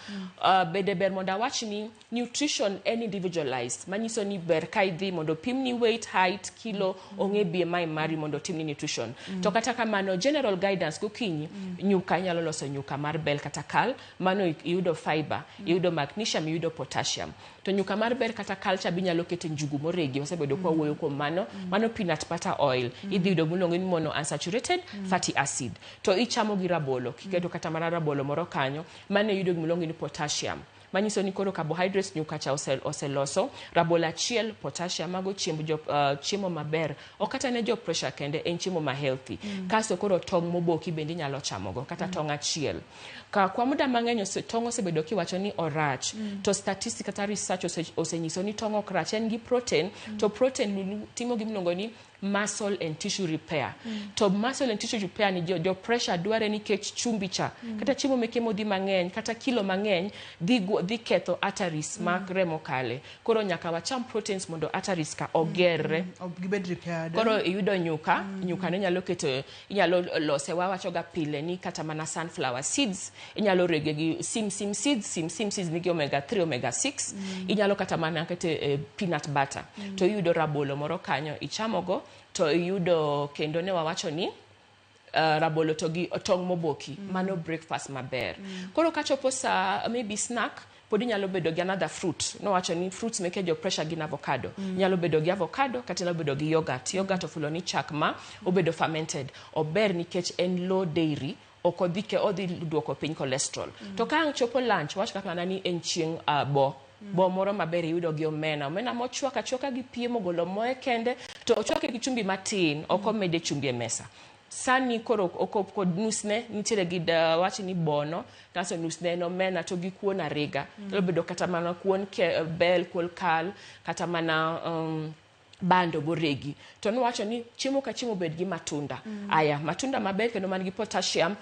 bende ber mondo awach ni nutrition en individualized, manyiso ni ber ka idhi mondo opimni weight, height, kilo, ong'e BMI mari mondo otimni nutrition. To kata kamano, general guidance gokinyi, nyuka inyalo loso nyuka mar bel kata kal, mano iyudo fiber, iyudo magnesium, iyudo potassium. To nyuka mar bel kata kal cha be inyalo kete njugu moregi, wasebedo kwa wuoyo kuom mano, mano peanut butter oil, idhi yudo miluongo ni monounsaturated fatty acid. To ichamo gi rabolo, kiketo kata mana rabolo moro kanyo, mano iyudo gimiluongo ni potassium. Manyiso ni koro carbohydrates nyuka cha oseloso, rabolo achiel, potassium, mago chiemb jo, chiemo maber. Ok kata ne jo pressure kende, en chiemo ma healthy. Kasto koro tong' moboki bende inyalo chamogo, kata tong' achiel. Ka kwa muda mang'eny tong' osebedo kiwacho ni orach, to statistic kata research osenyiso ni tong' ok rach, en gi protein, to protein lulu timo gimiluongo ni muscle and tissue repair. To muscle and tissue repair ni jo pressure dware nikech chumbi cha, kata chiemo meke modhi mang'eny, kata kilo mang'eny, dhi ketho arteries mag remo kale. Koro nyaka wacham proteins mondo arteries ka ogerre. Gibed repaired. Koro iyudo nyuka, nyuka no inyalo keto, inyalo lose, wawacho ga pile ni kata mana sunflower seeds, inyalo rege gi sim seeds, sim seeds nigi omega 3, omega 6, inyalo kata mana kete peanut butter. To iyudo rabolo moro kanyo ichamogo, to iyudo kendo ne wawacho ni rabolo to gi tong' moboki, mano breakfast maber. Koro kachopo sa maybe snack, pod inyalo bedo gi another fruit. Nowacho ni fruits meke jo pressure gin avocado. Inyalo bedo gi avocado kata inyalo bedo gi yogurt. Yogurt ofulo ni chak ma obedo fermented. Ober nikech en low dairy, ok odhi ke odhi duoko piny cholesterol. To ka ang' chopo lunch, wach kaka mana ni en chieng' bo. Bo moro maber iyudo gi omena. Omena mochwak achwaka gi pi mogolo moe kende, to ochwake gi chumbi matin, ok omede chumbi e mesa. Sani koro ok kod nusne nitiere gi wach ni bono, kasto nusne en omena to gi kuon ariga. Nyalo bedo kata mana kuon bel, kuon kal, kata mana bando boregi. To nowacho ni chiemo ka chiemo bed gi matunda. Aya, matunda maber kendo man gi potassium,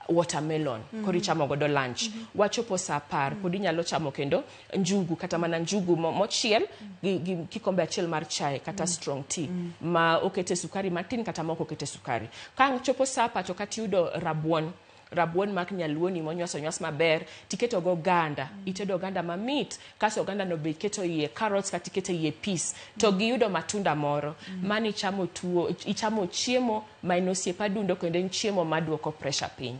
watermelon. Koro ichamo godo lunch. Wachopo saa 10, pod inyalo chamo kendo njugu, kata mana njugu mochiel gi kikombe achiel mar chai kata strong tea, ma okete sukari matin kata ma ok okete sukari. Ka ang' chopo saa 10 to kata iyudo rabuon, rabuon mak nyaluoni monywas onywas maber, tiketo go oganda, itedo oganda mamit, kasto oganda no be iketo iye carrots kata iketo iye peas, to giyudo matunda moro. Mano ichamo tuo, ichamo chiemo ma en osiep adundo kendo en chiemo maduoko pressure piny.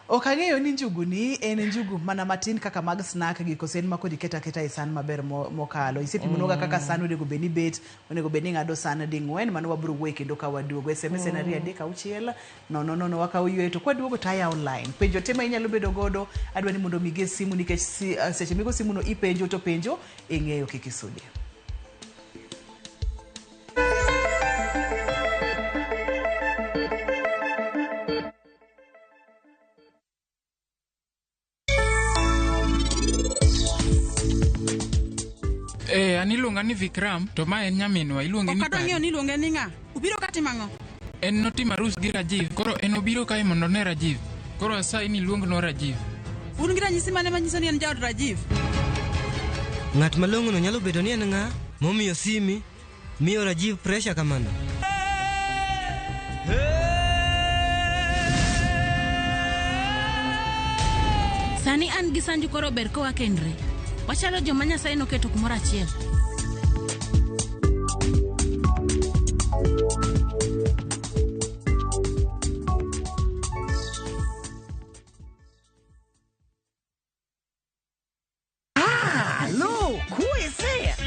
Ok ang'eyo ni njugu ni en njugu mana matin kaka mag snack gi koso en ma kod iketo aketa e san maber mokalo. Isepimonwaga kaka san onego bed ni bet, onego bed ni ing'ado san ding'wen, mano wabiro wuoye kendo ka waduogo. SMS en 2 3 6 0 0 0 wakawo yweyo to kwaduogo to ayawo line. Penjo te ma inyalo bedo godo, adwa ni mondo mi simu nikech seche migo simu no ipenjo to penjo ing'eyo kik isudi. An iluonga ni Vikram, to ma en nyaminwa, iluonge ni Ok adwa ng'eyo Pari. ni iluonge ni ng'a. Ubiro ka timo ang'o? En notimo arus gi Rajiv, koro en obiro kae mondo one Rajiv. Koro asayi ni iluongnwa Rajiv. Un gi ranyisi mane manyiso ni en jaod Rajiv? Ng'at malong'ono nyalo bedo ni en ng'a momiyo Simi miyo Rajiv pressure kamano? Sani an gi Sanju koro ber ka wakendre. Wachalo joma Nyasaye noketo kumoro achiel.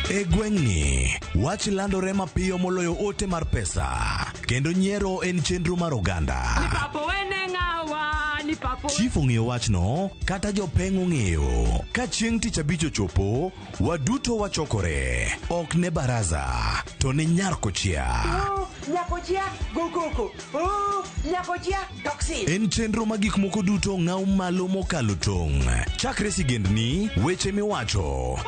E gweng'ni, wach landore mapiyo moloyo ote mar pesa, kendo nyiero en chenro mar oganda. Chief ong'eyo wachno, kata jopeng' ong'eyo. Ka chieng' tich abich ochopo, waduto wachokore. Ok ne baraza, to ne nyar kochia. En chenro ma gik moko duto ng'aw malo mokalo tong'. Chakre sigendni, weche miwacho.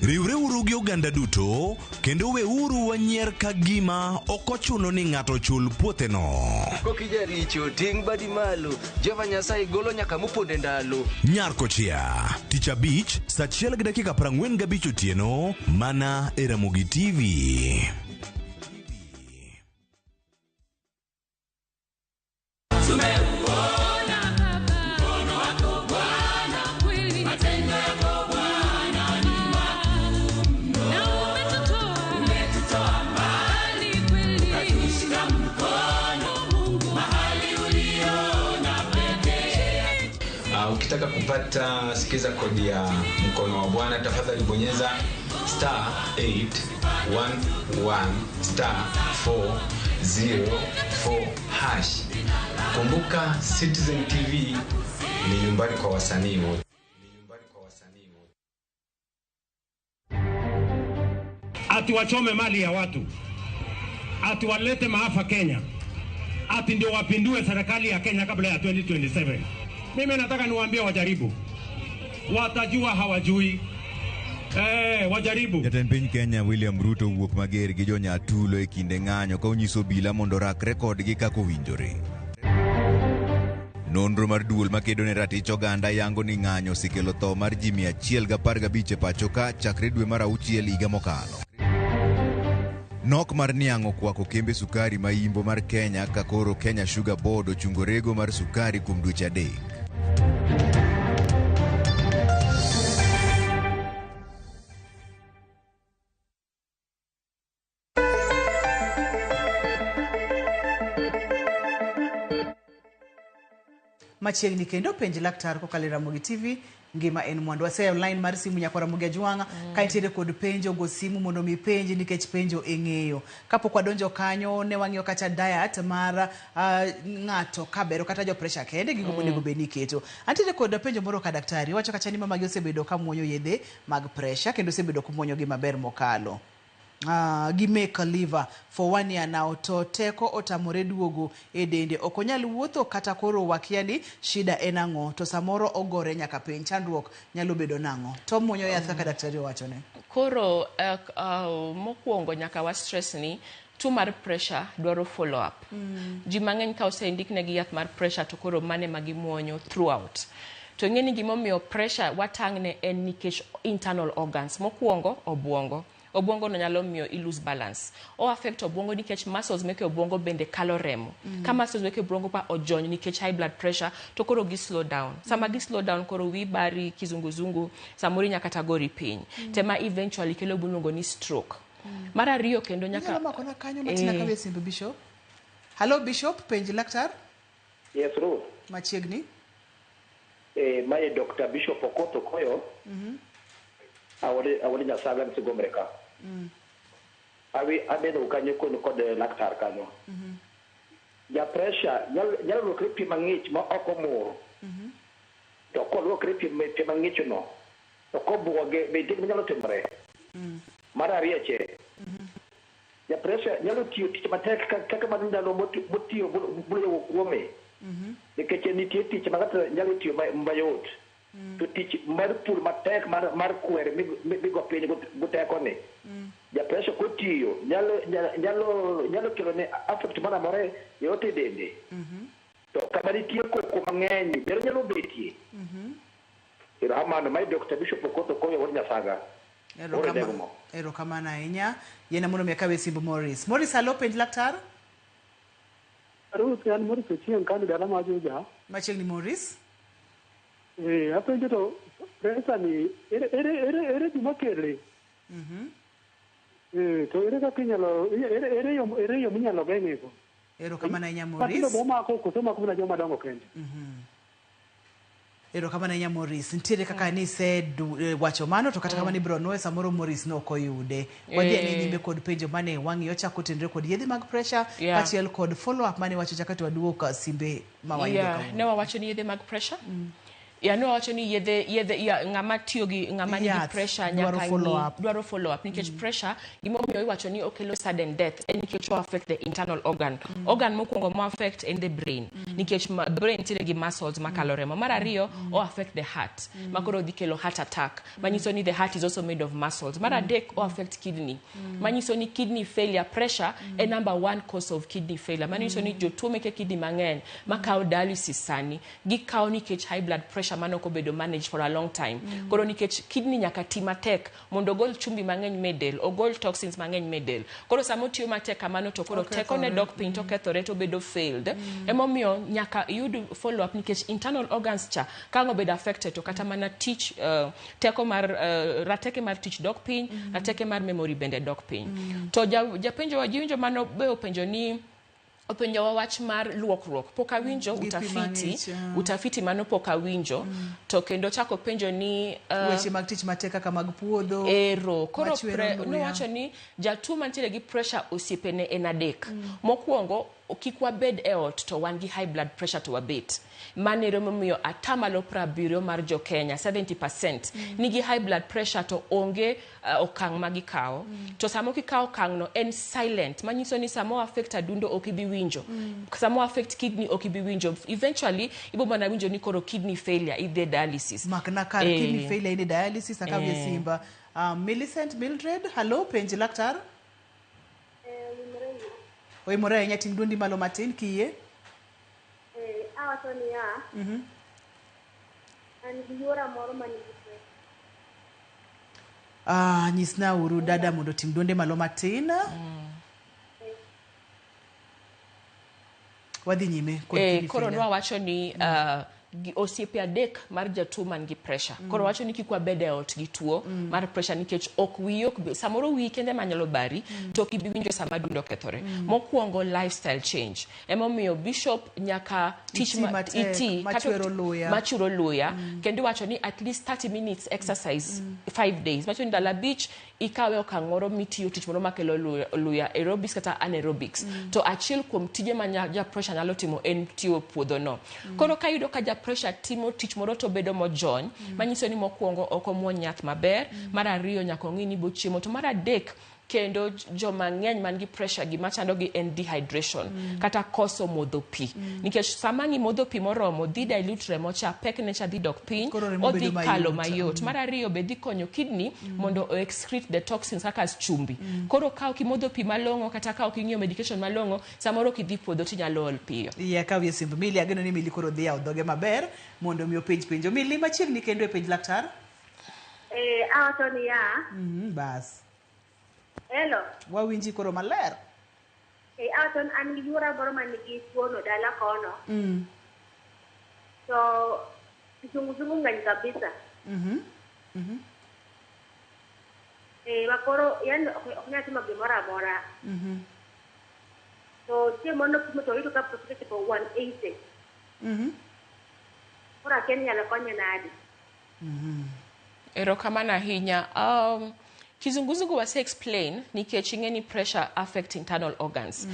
Riwreuru gi oganda duto, kendo weuru wanyier ka gima ok ochuno ni ng'ato chul puotheno. Kokijaricho, ting' badi malo. Jehova Nyasaye golo nyaka moponde ndalo. Nyar kochia, tich abich, saa 1:45 otieno, mana e Ramogi TV. Ukitaka kupata sikiza kodi ya mkono wa Bwana, tafadhali bonyeza star 811 star 404 hash. Kumbuka Citizen TV ni nyumbani kwa wasanii wote. Ati wachome mali ya watu, ati walete maafa Kenya, ati ndio wapindue serikali ya Kenya kabla ya 2027. Mimi nataka niwaambie wajaribu, watajua hawajui. Wajaribu. Jatend piny Kenya William Ruto owuok mager gi jonyatulo e kinde ng'anyo ka onyiso obila mondo orakre kodgi kaka owinjore. Nonro mar duol makedo ne ratich oganda yango ni ng'anyo osekelo tho mar ji 115 e pacho ka chakre dwe mar auchiel higa mokalo. Nok mar niang' okwako kembe sukari ma yimbo mar Kenya ka koro Kenya Sugar Board ochungo rego mar sukari kuom dweche 3. Machiegni kendo penj laktar kokalo e Ramogi TV ngima en mwandu. Aseyo line mar simu nyakwa Ramogi Ajwang'a ka intiere kod penjo go simu mondo mi penj nikech penjo e ng'eyo. Kapok wadonjo kanyo ne wang'iyo kata diet mar ng'ato kabero kata jo pressure kende gigo monego bed ni iketo. Antiere kod penjo moro ka daktari wacho kacha ni mamagi osebedo ka muonyo yedhe mag pressure kendo osebedo komuonyo gi maber mokalo. Gi make liver for 1 year now to teko otamore duogo e dende ok onyal wuotho kata koro wakia ni shida en ang'o to samoro ogore nyaka piny chandruok nyalo bedo nang'o to muonyo yath kaka daktari owachone. Koro mokwongo nyaka wa stress ni tuo mar pressure dwaro follow up. Ji mang'eny ka osendiknegi yath mar pressure to koro mane ma gimuonyo throughout. To ing'e ni gimomiyo pressure watang'ne en nikech internal organs mokwongo obwongo. Obwongo no nyalo miyo i lose balance. O affect obwongo nikech muscles meke obwongo bende kalo remo. Ka muscles meke obwongo pa ojony nikech high blood pressure to koro gi slow down. Sama gi slow down koro wi bari kizunguzungu samoro inya kata gori piny. Tema eventually kelo gimiluongo ni stroke. Mar ariyo kendo nyaka Inyalo makona kanyo matin akawe simbe Bishop. Hello Bishop, penj laktar. Yes, Ruth. Machiegni. Mae Dr. Bishop Okoth Okoyo. Awali Nyasaga Msigomreka. Awi abedo kanyo kono kod laktar kanyo. Ja pressure nyalo luokre pi mang'ich ma ok omur. To koluokre pi mang'ich no to kobuoge be nitie gima nyalo timore. Mar ariyo che ja pressure nyalo tiyo tich matek kaka mar ndalo motiyo moloyo kuome. Nikech nitie tich ma ng'ato nyalo tiyo mayot. To tich mar pur matek mar kwer migo piny go teko ni. Ja pressure kotiyo nyalo kelo ne affect moro amora yote dende. To kama nitie koko mang'eny bero nyalo betie. Erokamano, mae Dr. Bishop Okoth Okoyo wuod Nyasaga. Erokamano ahinya. Yiena mondo mi akawe simb Morris. Morris, halo, penj laktar. Ruth, an Morris Ochieng' kano dala ma Juja. Machiegni Morris. Apenjo to pressure ni ere gima kele? To ere kaka inyalo ere yo minyalo geng'e go? Erokamano ahinya Morris. Matindo bomako koso mako mana joma dongo kende? Erokamano ahinya Morris. Nitiere kaka nisewacho mano to kata kamano ibiro nuoyo samoro Morris ne ok oyude. Wadhi ane nyime kod penjo mane wang'iyo chako tenre kod yedhe mag pressure kaachiel kod follow up mane wacho chaka to waduok simbe ma wayudo kawuono. Ne wawacho ni yedhe mag pressure. Ya no wacho ni yedhe ng'ama tiyo gi ng'ama nigi pressure nyaka dwaro follow up nikech pressure gimomiyo iwacho ni okelo sudden death en nikech o affect the internal organ. Organ mokwongo mo affect en the brain nikech brain nitiere gi muscles makalo remo. Mar ariyo o affect the heart makoro dhi kelo heart attack manyiso ni the heart is also made of muscles. Mar adek o affect kidney manyiso ni kidney failure pressure e number 1 cause of kidney failure manyiso ni jotuo meke kidney mang'eny makawo dialysis sani gikawo nikech high blood pressure mano ok obedo managed for a long time. Koro nikech kidney nyaka ti matek mondo ogol chumbi mang'eny medel, ogol toxins mang'eny medel. Koro sama otiyo matek kamano to koro tekone dok piny to kethore to bedo failed. Emomiyo nyaka iyud follow up nikech internal organs cha ka ang' obedo affected to kata mana tich teko mar rateke mar tich dok piny, rateke mar memory bende dok piny. To japenjo wajiwinjo mano be openjo ni Openjowa wach mar luokruok. Pok awinjo Gi pi utafiti, mang'ich, ah. utafiti mano pok awinjo. To kendo chako penjo ni Weche mag tich matek kaka mag puodho. Ero. Koro machwero luya. nowacho ni jatuo mantiere gi pressure osiepene en adek. Mokwongo, kik wabed e ot to wan gi high blood pressure to wabet. Mano ero momiyo atamalo 70 mar jo Kenya, 70%, nigi high blood pressure to onge okang' ma gikawo. To sama ok ikawo okang' no en silent, manyiso ni sama o affect adundo ok ibi winjo. Sama o affect kidney ok ibi winjo. Eventually, ibo mana winjo ni koro kidney failure, idhi e dialysis. Makna kar kidney failure idhi dialysis akawie simba. Millicent Mildred, hello, penj laktar. Oimore ahinya, ting' duondi malo matin kiyie. Awacho niya, an gi yuora moro manigi pressure. Ah, nyisna uru dada mondo oting' duonde malo matin. Wadhi nyime kod kidney Koro failure. nwawacho ni osiepe adek mar jatuo man gi pressure. Koro wacho ni kik wabed e ot gi tuo mar pressure nikech ok wiyi ok bi, samoro wiyi kende manyalo bari to ok ibi winjo sama adundo okethore. Mokwongo, lifestyle change. Emomiyo Bishop nyaka tich Iti matek, iti, kata machwero luya. machwero luya. Kendo iwacho ni at least 30 minutes exercise 5 days. Macho ni ndalo 5 ikawe okang' moro mitiyo tich moro makelo luya, aerobics kata anaerobics. To achiel kuom tije ma ja pressure nyalo timo en tiyo puodho no. Koro ka iyudo ka ja pressure timo tich moro to bedo mojony, manyiso ni mokwongo ok omuony yath maber, mar ariyo nyaka ong'i ni bochiemo, to mar adek kendo joma ng'eny man gi pressure gima chandogi en dehydration kata koso modho pi. Nikech sama ang' imodho pi moromo, dhi dilute remo cha, pekne cha dhi dok piny, Koro remo odhi bedo mayot. kalo mayot. Mar ariyo be dhi konyo kidney mondo o excrete the toxins kaka chumbi. Koro ka ok imodho pi malong'o kata ka ok ing'iyo medication malong'o, samoro kidhi puodho tinyalo ol piyo. Iya kawie simb Milly, ageno ni Milly koro dhi yawo dhoge maber mondo mi openj penjo. Milly, machiegni kendo e penj laktar. Awacho niya. Bas. Hello. Wawinji koro maler. Awacho ni an gi yuora moro man gi tuono dala kono. To kizunguzungu ng'eny kabisa. Ma koro yani ok nyal timo gimoro amora. To chieng' moro nopimo to oyudo ka pressure ochopo 180. Koro akia ni inyalo konye nade. Erokamano ahinya. Kizunguzungu wase explain nikech ing'e ni pressure affect internal organs.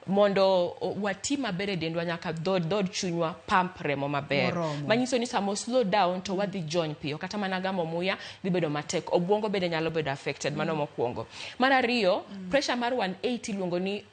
Mondo wati maber e dendwa nyaka dhod chunywa pump remo maber. Moromo. Manyiso ni sama slow down to wadhi jony piyo, kata mana gamo muya dhi bedo matek, obwongo bende nyalo bedo affected, mano mokwongo. Mar ariyo, pressure mar 180 iluongo ni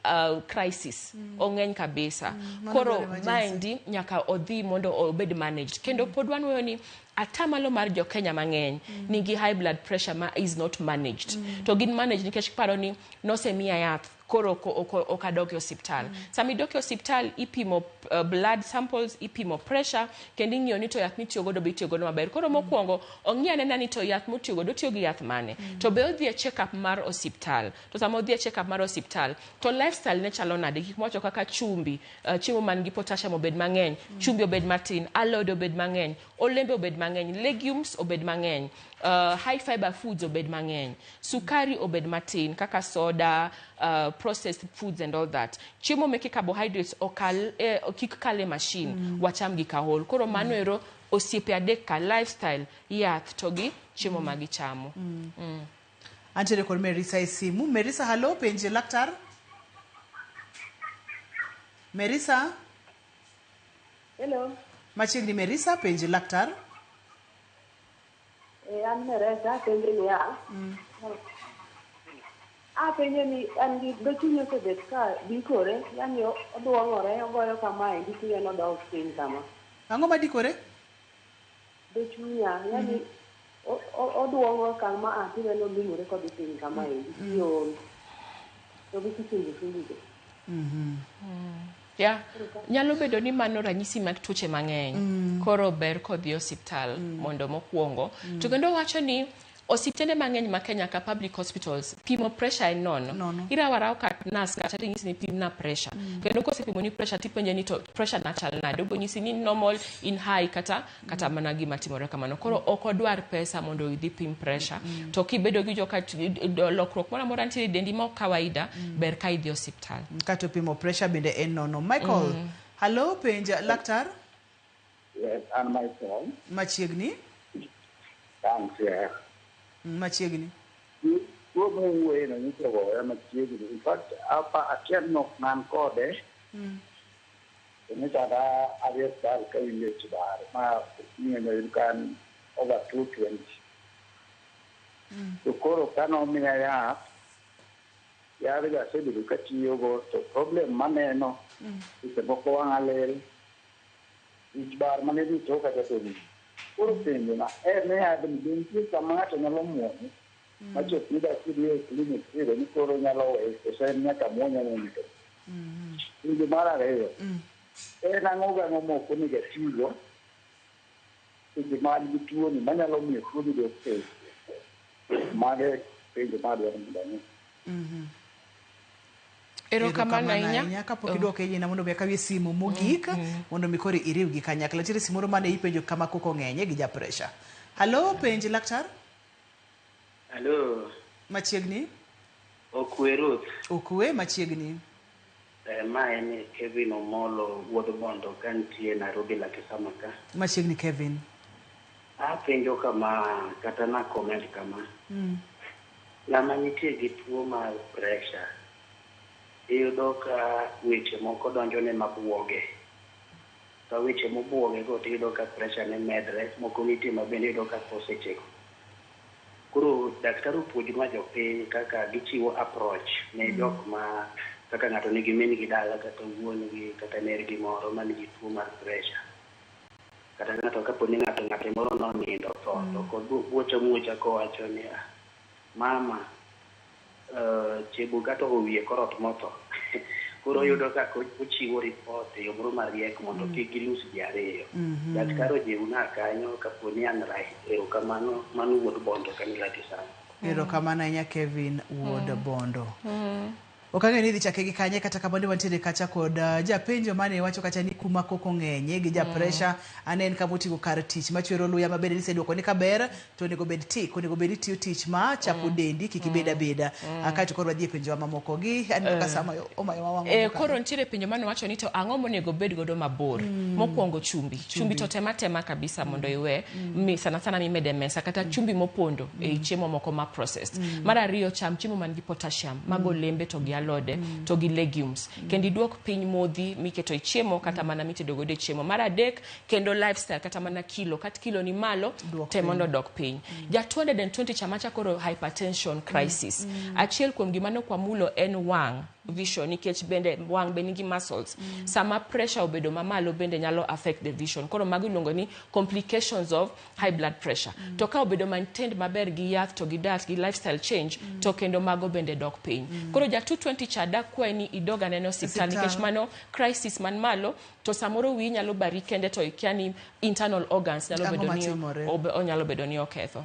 crisis, ong'eny kabisa. Mano Koro dwaro emergency. maendi nyaka odhi mondo obed managed. Kendo pod wanweyo ni atamalo mar jo Kenya mang'eny nigi high blood pressure ma is not managed. To gin managed nikech paro ni nosemiya yath, koro ok adok e osiptal. Sama idok e osiptal ipimo blood samples, ipimo pressure, kendo ing'iyo ni to yath mitiyo godo be itiyo godo maber. Koro mokwongo ong'i anena ni to yath motiyo godo otiyo gi yath mane. To be odhi e check up mar osiptal. To sama odhi e check up mar osiptal, to lifestyle ne chalo nade? Gik mwacho kaka chumbi, chiemo man gi potassium obed mang'eny, chumbi obed matin, alode obed mang'eny, olembe obed mang'eny, legumes obed mang'eny, high fiber foods obed mang'eny, sukari obed matin kaka soda, processed foods and all that. Chiemo meke carbohydrates okal, kik kal e machine, wacham gi kahol. Koro mano ero osiepe adek ka lifestyle, yath to gi chiemo ma gichamo. Antiere kod Merisa e simu. Merisa, hello, penje laktar. Merisa? Hello. Machiegni Merisa, penje laktar. An Meresa, penje niya. Apenjo ni an gi dho chuny osebet ka dikore, yani oduong'ore, ogoyo kamae, chunya nodok piny kama. Ang'o madikore? Dho chunya, yani oduong'o kama tineno oling'ore kodhi piny kamaendi, kiol. To gi kisungu be. Yeah. Nyalo bedo ni mano ranyisi mag tuoche mang'eny. Koro ber kodhi e osiptal mondo mokwongo. To kendo wacho ni Osiptende mang'eny ma Kenya ka public hospitals pimo pressure en nono. Nono. Irawo arawa kat nurse kata ting'isi ni pimna pressure. Kendo kosepimo ni pressure tipenje ni to pressure na chal nade. Obiro nyisi ni normal, in high kata mana gima timore kamano. Koro ok odwar pesa mondo idhi pim pressure. To kibedo gi joka lokruok moro amora nitiere e dendi ma ok kawaida, ber ka idhi osiptal. Kato pimo pressure bende en nono. Michael, hallo, penj laktar. Yes, and Michael. Machiegni. Thanks, yeah. Machiegni. Tuo mowuoye no nyiso goya machiegni. In fact, apa akia nok nan kode, to nyocha ka adhi e osiptal ka winjo ich bar, ma miyo noyud ka an over 220. To koro ka nomiya yath, yadhgo asebedo katiyogo, to problem maneno, seche moko wang'a lil, ich bar mane dhi toka kata to Koro penjo na en ni yadhni be nitie kama ng'ato nyalo muonye machop ni dak idhi e klinik tiyudo ni koro nyalo weye koso en nyaka muonye muonye to. Penjo mar ariyo, en ang'o gang'o mok onego atigo seche ma an gi tuoni manyalo miyo tuoni dok piny? Mago e penjo madwaro mondo ang'e. Erokamano ahinya. Kapok idwoke yiena mondo mi akawie simu mogik mondo mi koro iriw gi kanyakla. Nitiere simu moro mane ipenjo kama koko ng'enye gi ja pressure. Hallo, penj laktar. Hello, Machiegni. Okwe Ruth. Okwe machiegni. Ma en Kevin Omolo wuod Bondo ka nitie Nairobi Lakisama ka. Machiegni Kevin. Apenjo kama kata na comment kama. Ng'ama nitie gi tuo mar pressure iyudo ka weche moko donjone mabuoge. Ka weche mobuoge go tiyudo ka pressure ne medre, moko nitie ma bende iyudo ka tho sechego. Koro daktari opuonjnwa jopiny kaka gichiwo approach ne jok ma kaka ng'ato nigi min gi dala kata wuon gi kata nergi moro man gi tuo mar pressure. Kata ng'ato kapo ni ng'ato ng'ate moro nonindo tho to kod wuocho muocha kowacho ni "Ah, mama chebuga to owiye korot motho." Koro oyudo ka ochiwo report e yo moro mariek mondo kik gilus ji ariyo. Daktari ojiwna kanyo kapo ni an right. Erokamano, mano wuod Bondo kanyo Lakisama. Erokamano ahinya Kevin wuod Bondo. Ok ang'eyo ni idhi chake gi kanye kata kamano wantiere kacha kod japenjo mane wacho kacha ni kuma koko ng'enye gi ja pressure anen kama oting'o kar tich machwero luya mabende niseduoko ni kaber to onego bed tik onego bed itiyo tich ma chapo dendi kik ibed abeda. Kaeto koro wadhi e penjowa mamoko gi aneno ka sama omayo wa wang' mokalo. Koro nitiere penjo mane wacho ni to ang'o monego bed godo mabor. Mokwongo chumbi. Chumbi to tema tema kabisa mondo iwe mi sana sana mimede mesa kata chumbi mopondo e chiemo moko ma processed. Mar ariyo cham chiemo man gi potassium mago olembe to gi alode to gi legumes. Kendo iduok piny modhi miketo e chiemo kata mana mitedo godo e chiemo. Mar adek kendo lifestyle kata mana kilo kata kilo ni malo te mondo odok piny. Ja 220 cha macha koro hypertension crisis. Achiel kuom gima ne ok wamulo en wang' vision nikech bende wang' be nigi muscles. Sama pressure obedo mamalo bende nyalo affect the vision. Koro mago iluongo ni complications of high blood pressure. To ka obedo maintained maber gi yath to gi diet gi lifestyle change to kendo mago bende dok piny. Koro ja 220 cha dakwayi ni idog anena osiptal nikech mano crisis man malo to samoro wiyi nyalo bari kende to ikia ni internal organs nyalo bedo ni onyalo bedo ni oketho.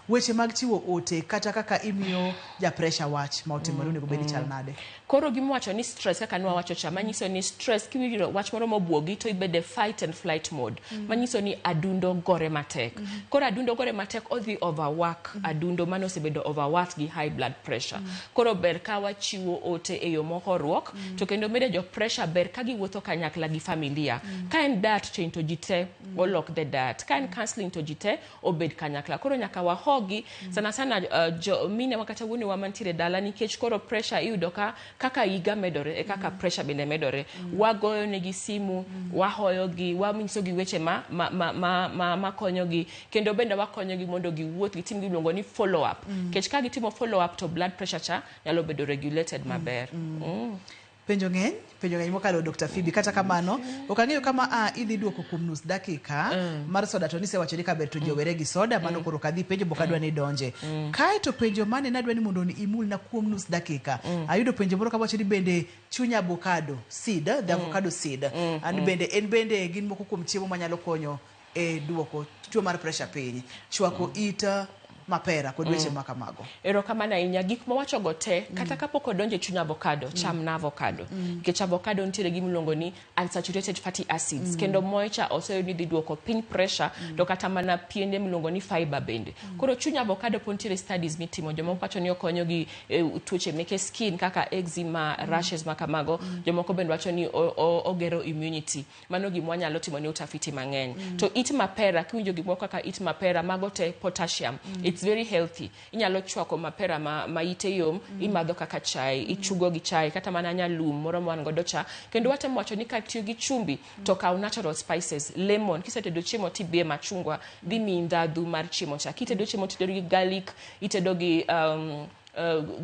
Weche mag chiwo ote kata kaka imiyo ja pressure wach ma otimore onego bed ni chal nade? Koro gima wacho ni stress kaka nwawacho cha manyiso ni stress kiwinjo wach moro mobuogi to ibede fight and flight mode. Manyiso ni adundo gore matek. Koro adundo gore matek odhi overwork adundo mane osebedo overworked gi high blood pressure. Koro ber ka wachiwo ote e yo mohoruok to kendo medo jo pressure ber ka giwuotho kanyakla gi familia. Ka en diet change to ji te olok the diet. Ka en counseling to ji te obed kanyakla. Koro nyaka wahogi sana sana jo mine wa kata wuonewa mantiere dala nikech koro pressure iyudo ka kaka higa medore e kaka pressure bende medore. Wagoyo negi simu, wahoyogi, wanyisogi weche ma konyogi kendo bende wakonyogi mondo giwuoth gitim gimiluongo ni follow up. Nikech ka gitimo follow up to blood pressure cha nyalo bedo regulated maber. Penjo ng'eny mokalo Dr. Phoebe. Kata kamano, ok ang'eyo kama a idhi duoko kuom nus dakika mar soda to nisewacho ni kaber to ji owere gi soda mano koro ok adhi penjo bok adwa ni idonje. Kae to penjo mane nadwa ni mondo imulna kuom nus dakika. Ayudo penjo moro kawacho ni bende chuny avocado seed, the avocado seed. And bende en bende gin moko kuom chiemo manyalo konyo e duoko tuo mar pressure piny. Chwako it Mapera kod weche ma kamago. Erokamano ahinya. Gik mawachogo te, kata kapok odonjo e chuny avocado, cham na avocado. Nikech avocado nitiere gi miluongo ni unsaturated fatty acids. Kendo moe cha oseyud ni dhi duoko piny pressure, to kata mana piende miluongo ni fiber bende. Koro chuny avocado pod nitiere studies mitimo. Jomoko wacho ni okonyo gi tuoche meke skin kaka eczema, rashes ma kamago. Jomoko bende wacho ni ogero immunity. Mano gima wanyalo timo ne utafiti mang'eny. To it mapera, kiwinjo gik moko kaka it mapera, mago te potassium. It's very healthy. Inyalo chwako mapera ma ite yom, imadho kaka chai, ichugo gi chai, kata mana nyalum moro ma wan godo cha. Kendo watemo wacho ni katiyo gi chumbi, to kaw natural spices, lemon, kisetedo chiemo tibiye machungwa, dhi miyi ndhadhu mar chiemo cha. Kitedo chiemo titedo gi garlic, itedo gi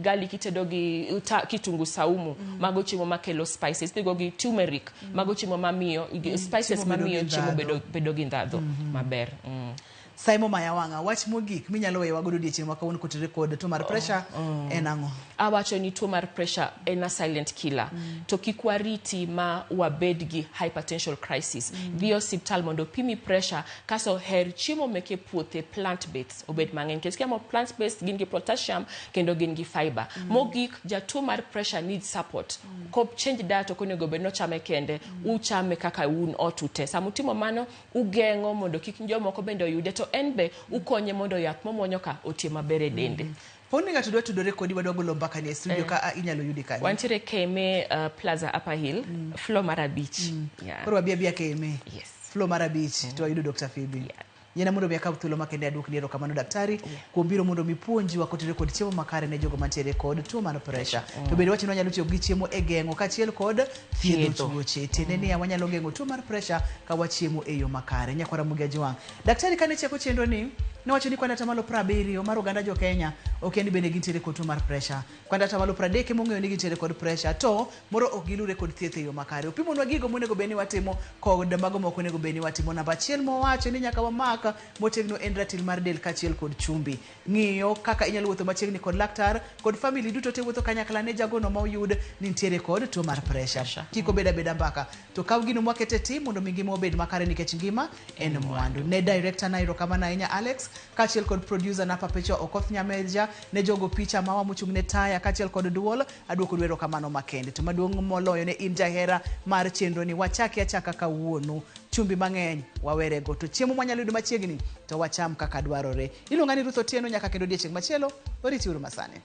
garlic, itedo gi kitungu saumu, mago chiemo makelo spices. Itedo gi turmeric, mago chiemo mamiyo spices Chiemo bedo mamiyo gi chiemo ndhadhu. bedo gi ndhadhu maber. Simon Mayawanga, wach mogik minyalo weyowa godo odiechieng' ma kawuono kotenore kod tuo mar pressure en ang'o? Awacho ni tuo mar pressure en a silent killer. To kik wariti ma wabed gi hypertension crisis. Dhi osiptal mondo opimi pressure, kaso her chiemo meke puothe, plant based obed mang'eny. Nikech kichamo plant based gin gi potassium kendo gin gi fiber. Mogik, jatuo mar pressure needs support. Kop change diet ok onego bed nochame kende, uchame kaka un ot ute. Sama utimo mano, ugeng'o mondo kik jomoko bende oyude, to en be ukonye mondo yath momuonyo ka otiyo maber e dende. Poni ng'ato dwa tudore kodi, wadwa golo mbaka ni e studio, ka inyalo yudi kanye? Wantiere KMA Plaza Upper Hill, floor mar 5. Yeah. Koro wabi abiya KMA. Yes. Floor mar 5 to wayudo Dr. Phoebe. Yiena mondo mi akaw thuolo makende aduokni erokamano daktari kuom biro mondo mi puonjwa kotenore kod chiemo makare ne jogo mantiere kod tuo mar pressure. To bende wacho ni wanyalo tiyo gi chiemo e geng'o kaachiel kod thiedho Thiedho. tuoche. Tiende niya wanyalo geng'o tuo mar pressure ka wachiemo e yo makare. Nyakwara Mugia Jwang'. Daktari kane chako chenro ni nowacho ni kwan 70% mar oganda jo Kenya okia ni bende gintiere kod tuo mar pressure. Kwan 30% ema ong'eyo ni gintiere kod pressure to moro ok gilure kod thieth e yo makare. Opimonwa gigo monego bed ni watimo kod mago mok onego bed ni watimo. Namba 1 mowacho ni nyaka wamak motegno en ratil mar del kaachiel kod chumbi. Ng'iyo kaka inyalo wuotho machiegni kod laktar kod family duto te wuotho kanyakla ne jagono ma oyud ni nitiere kod tuo mar pressure. Kik obed abeda mbaka to kaw gino mwakete tim mondo mi ngima obed makare nikech ngima en mwandu. Ne director na erokamano ahinya Alex kaachiel kod producer na Perpetua Okoth Nyameja, ne jogo picha mawa mochung' ne taya kaachiel kod duol, aduoko nu erokamano makende. To maduong' moloyo ne in jahera mar chenro ni wachaki achaka kawuono. Chumbi mang'eny wawerego to chiemo mwanyalo yudo machiegni to wacham kaka dwarore. Iluonga ni Ruth Otieno nyaka kendo odiechieng' machielo, oriti uru masani.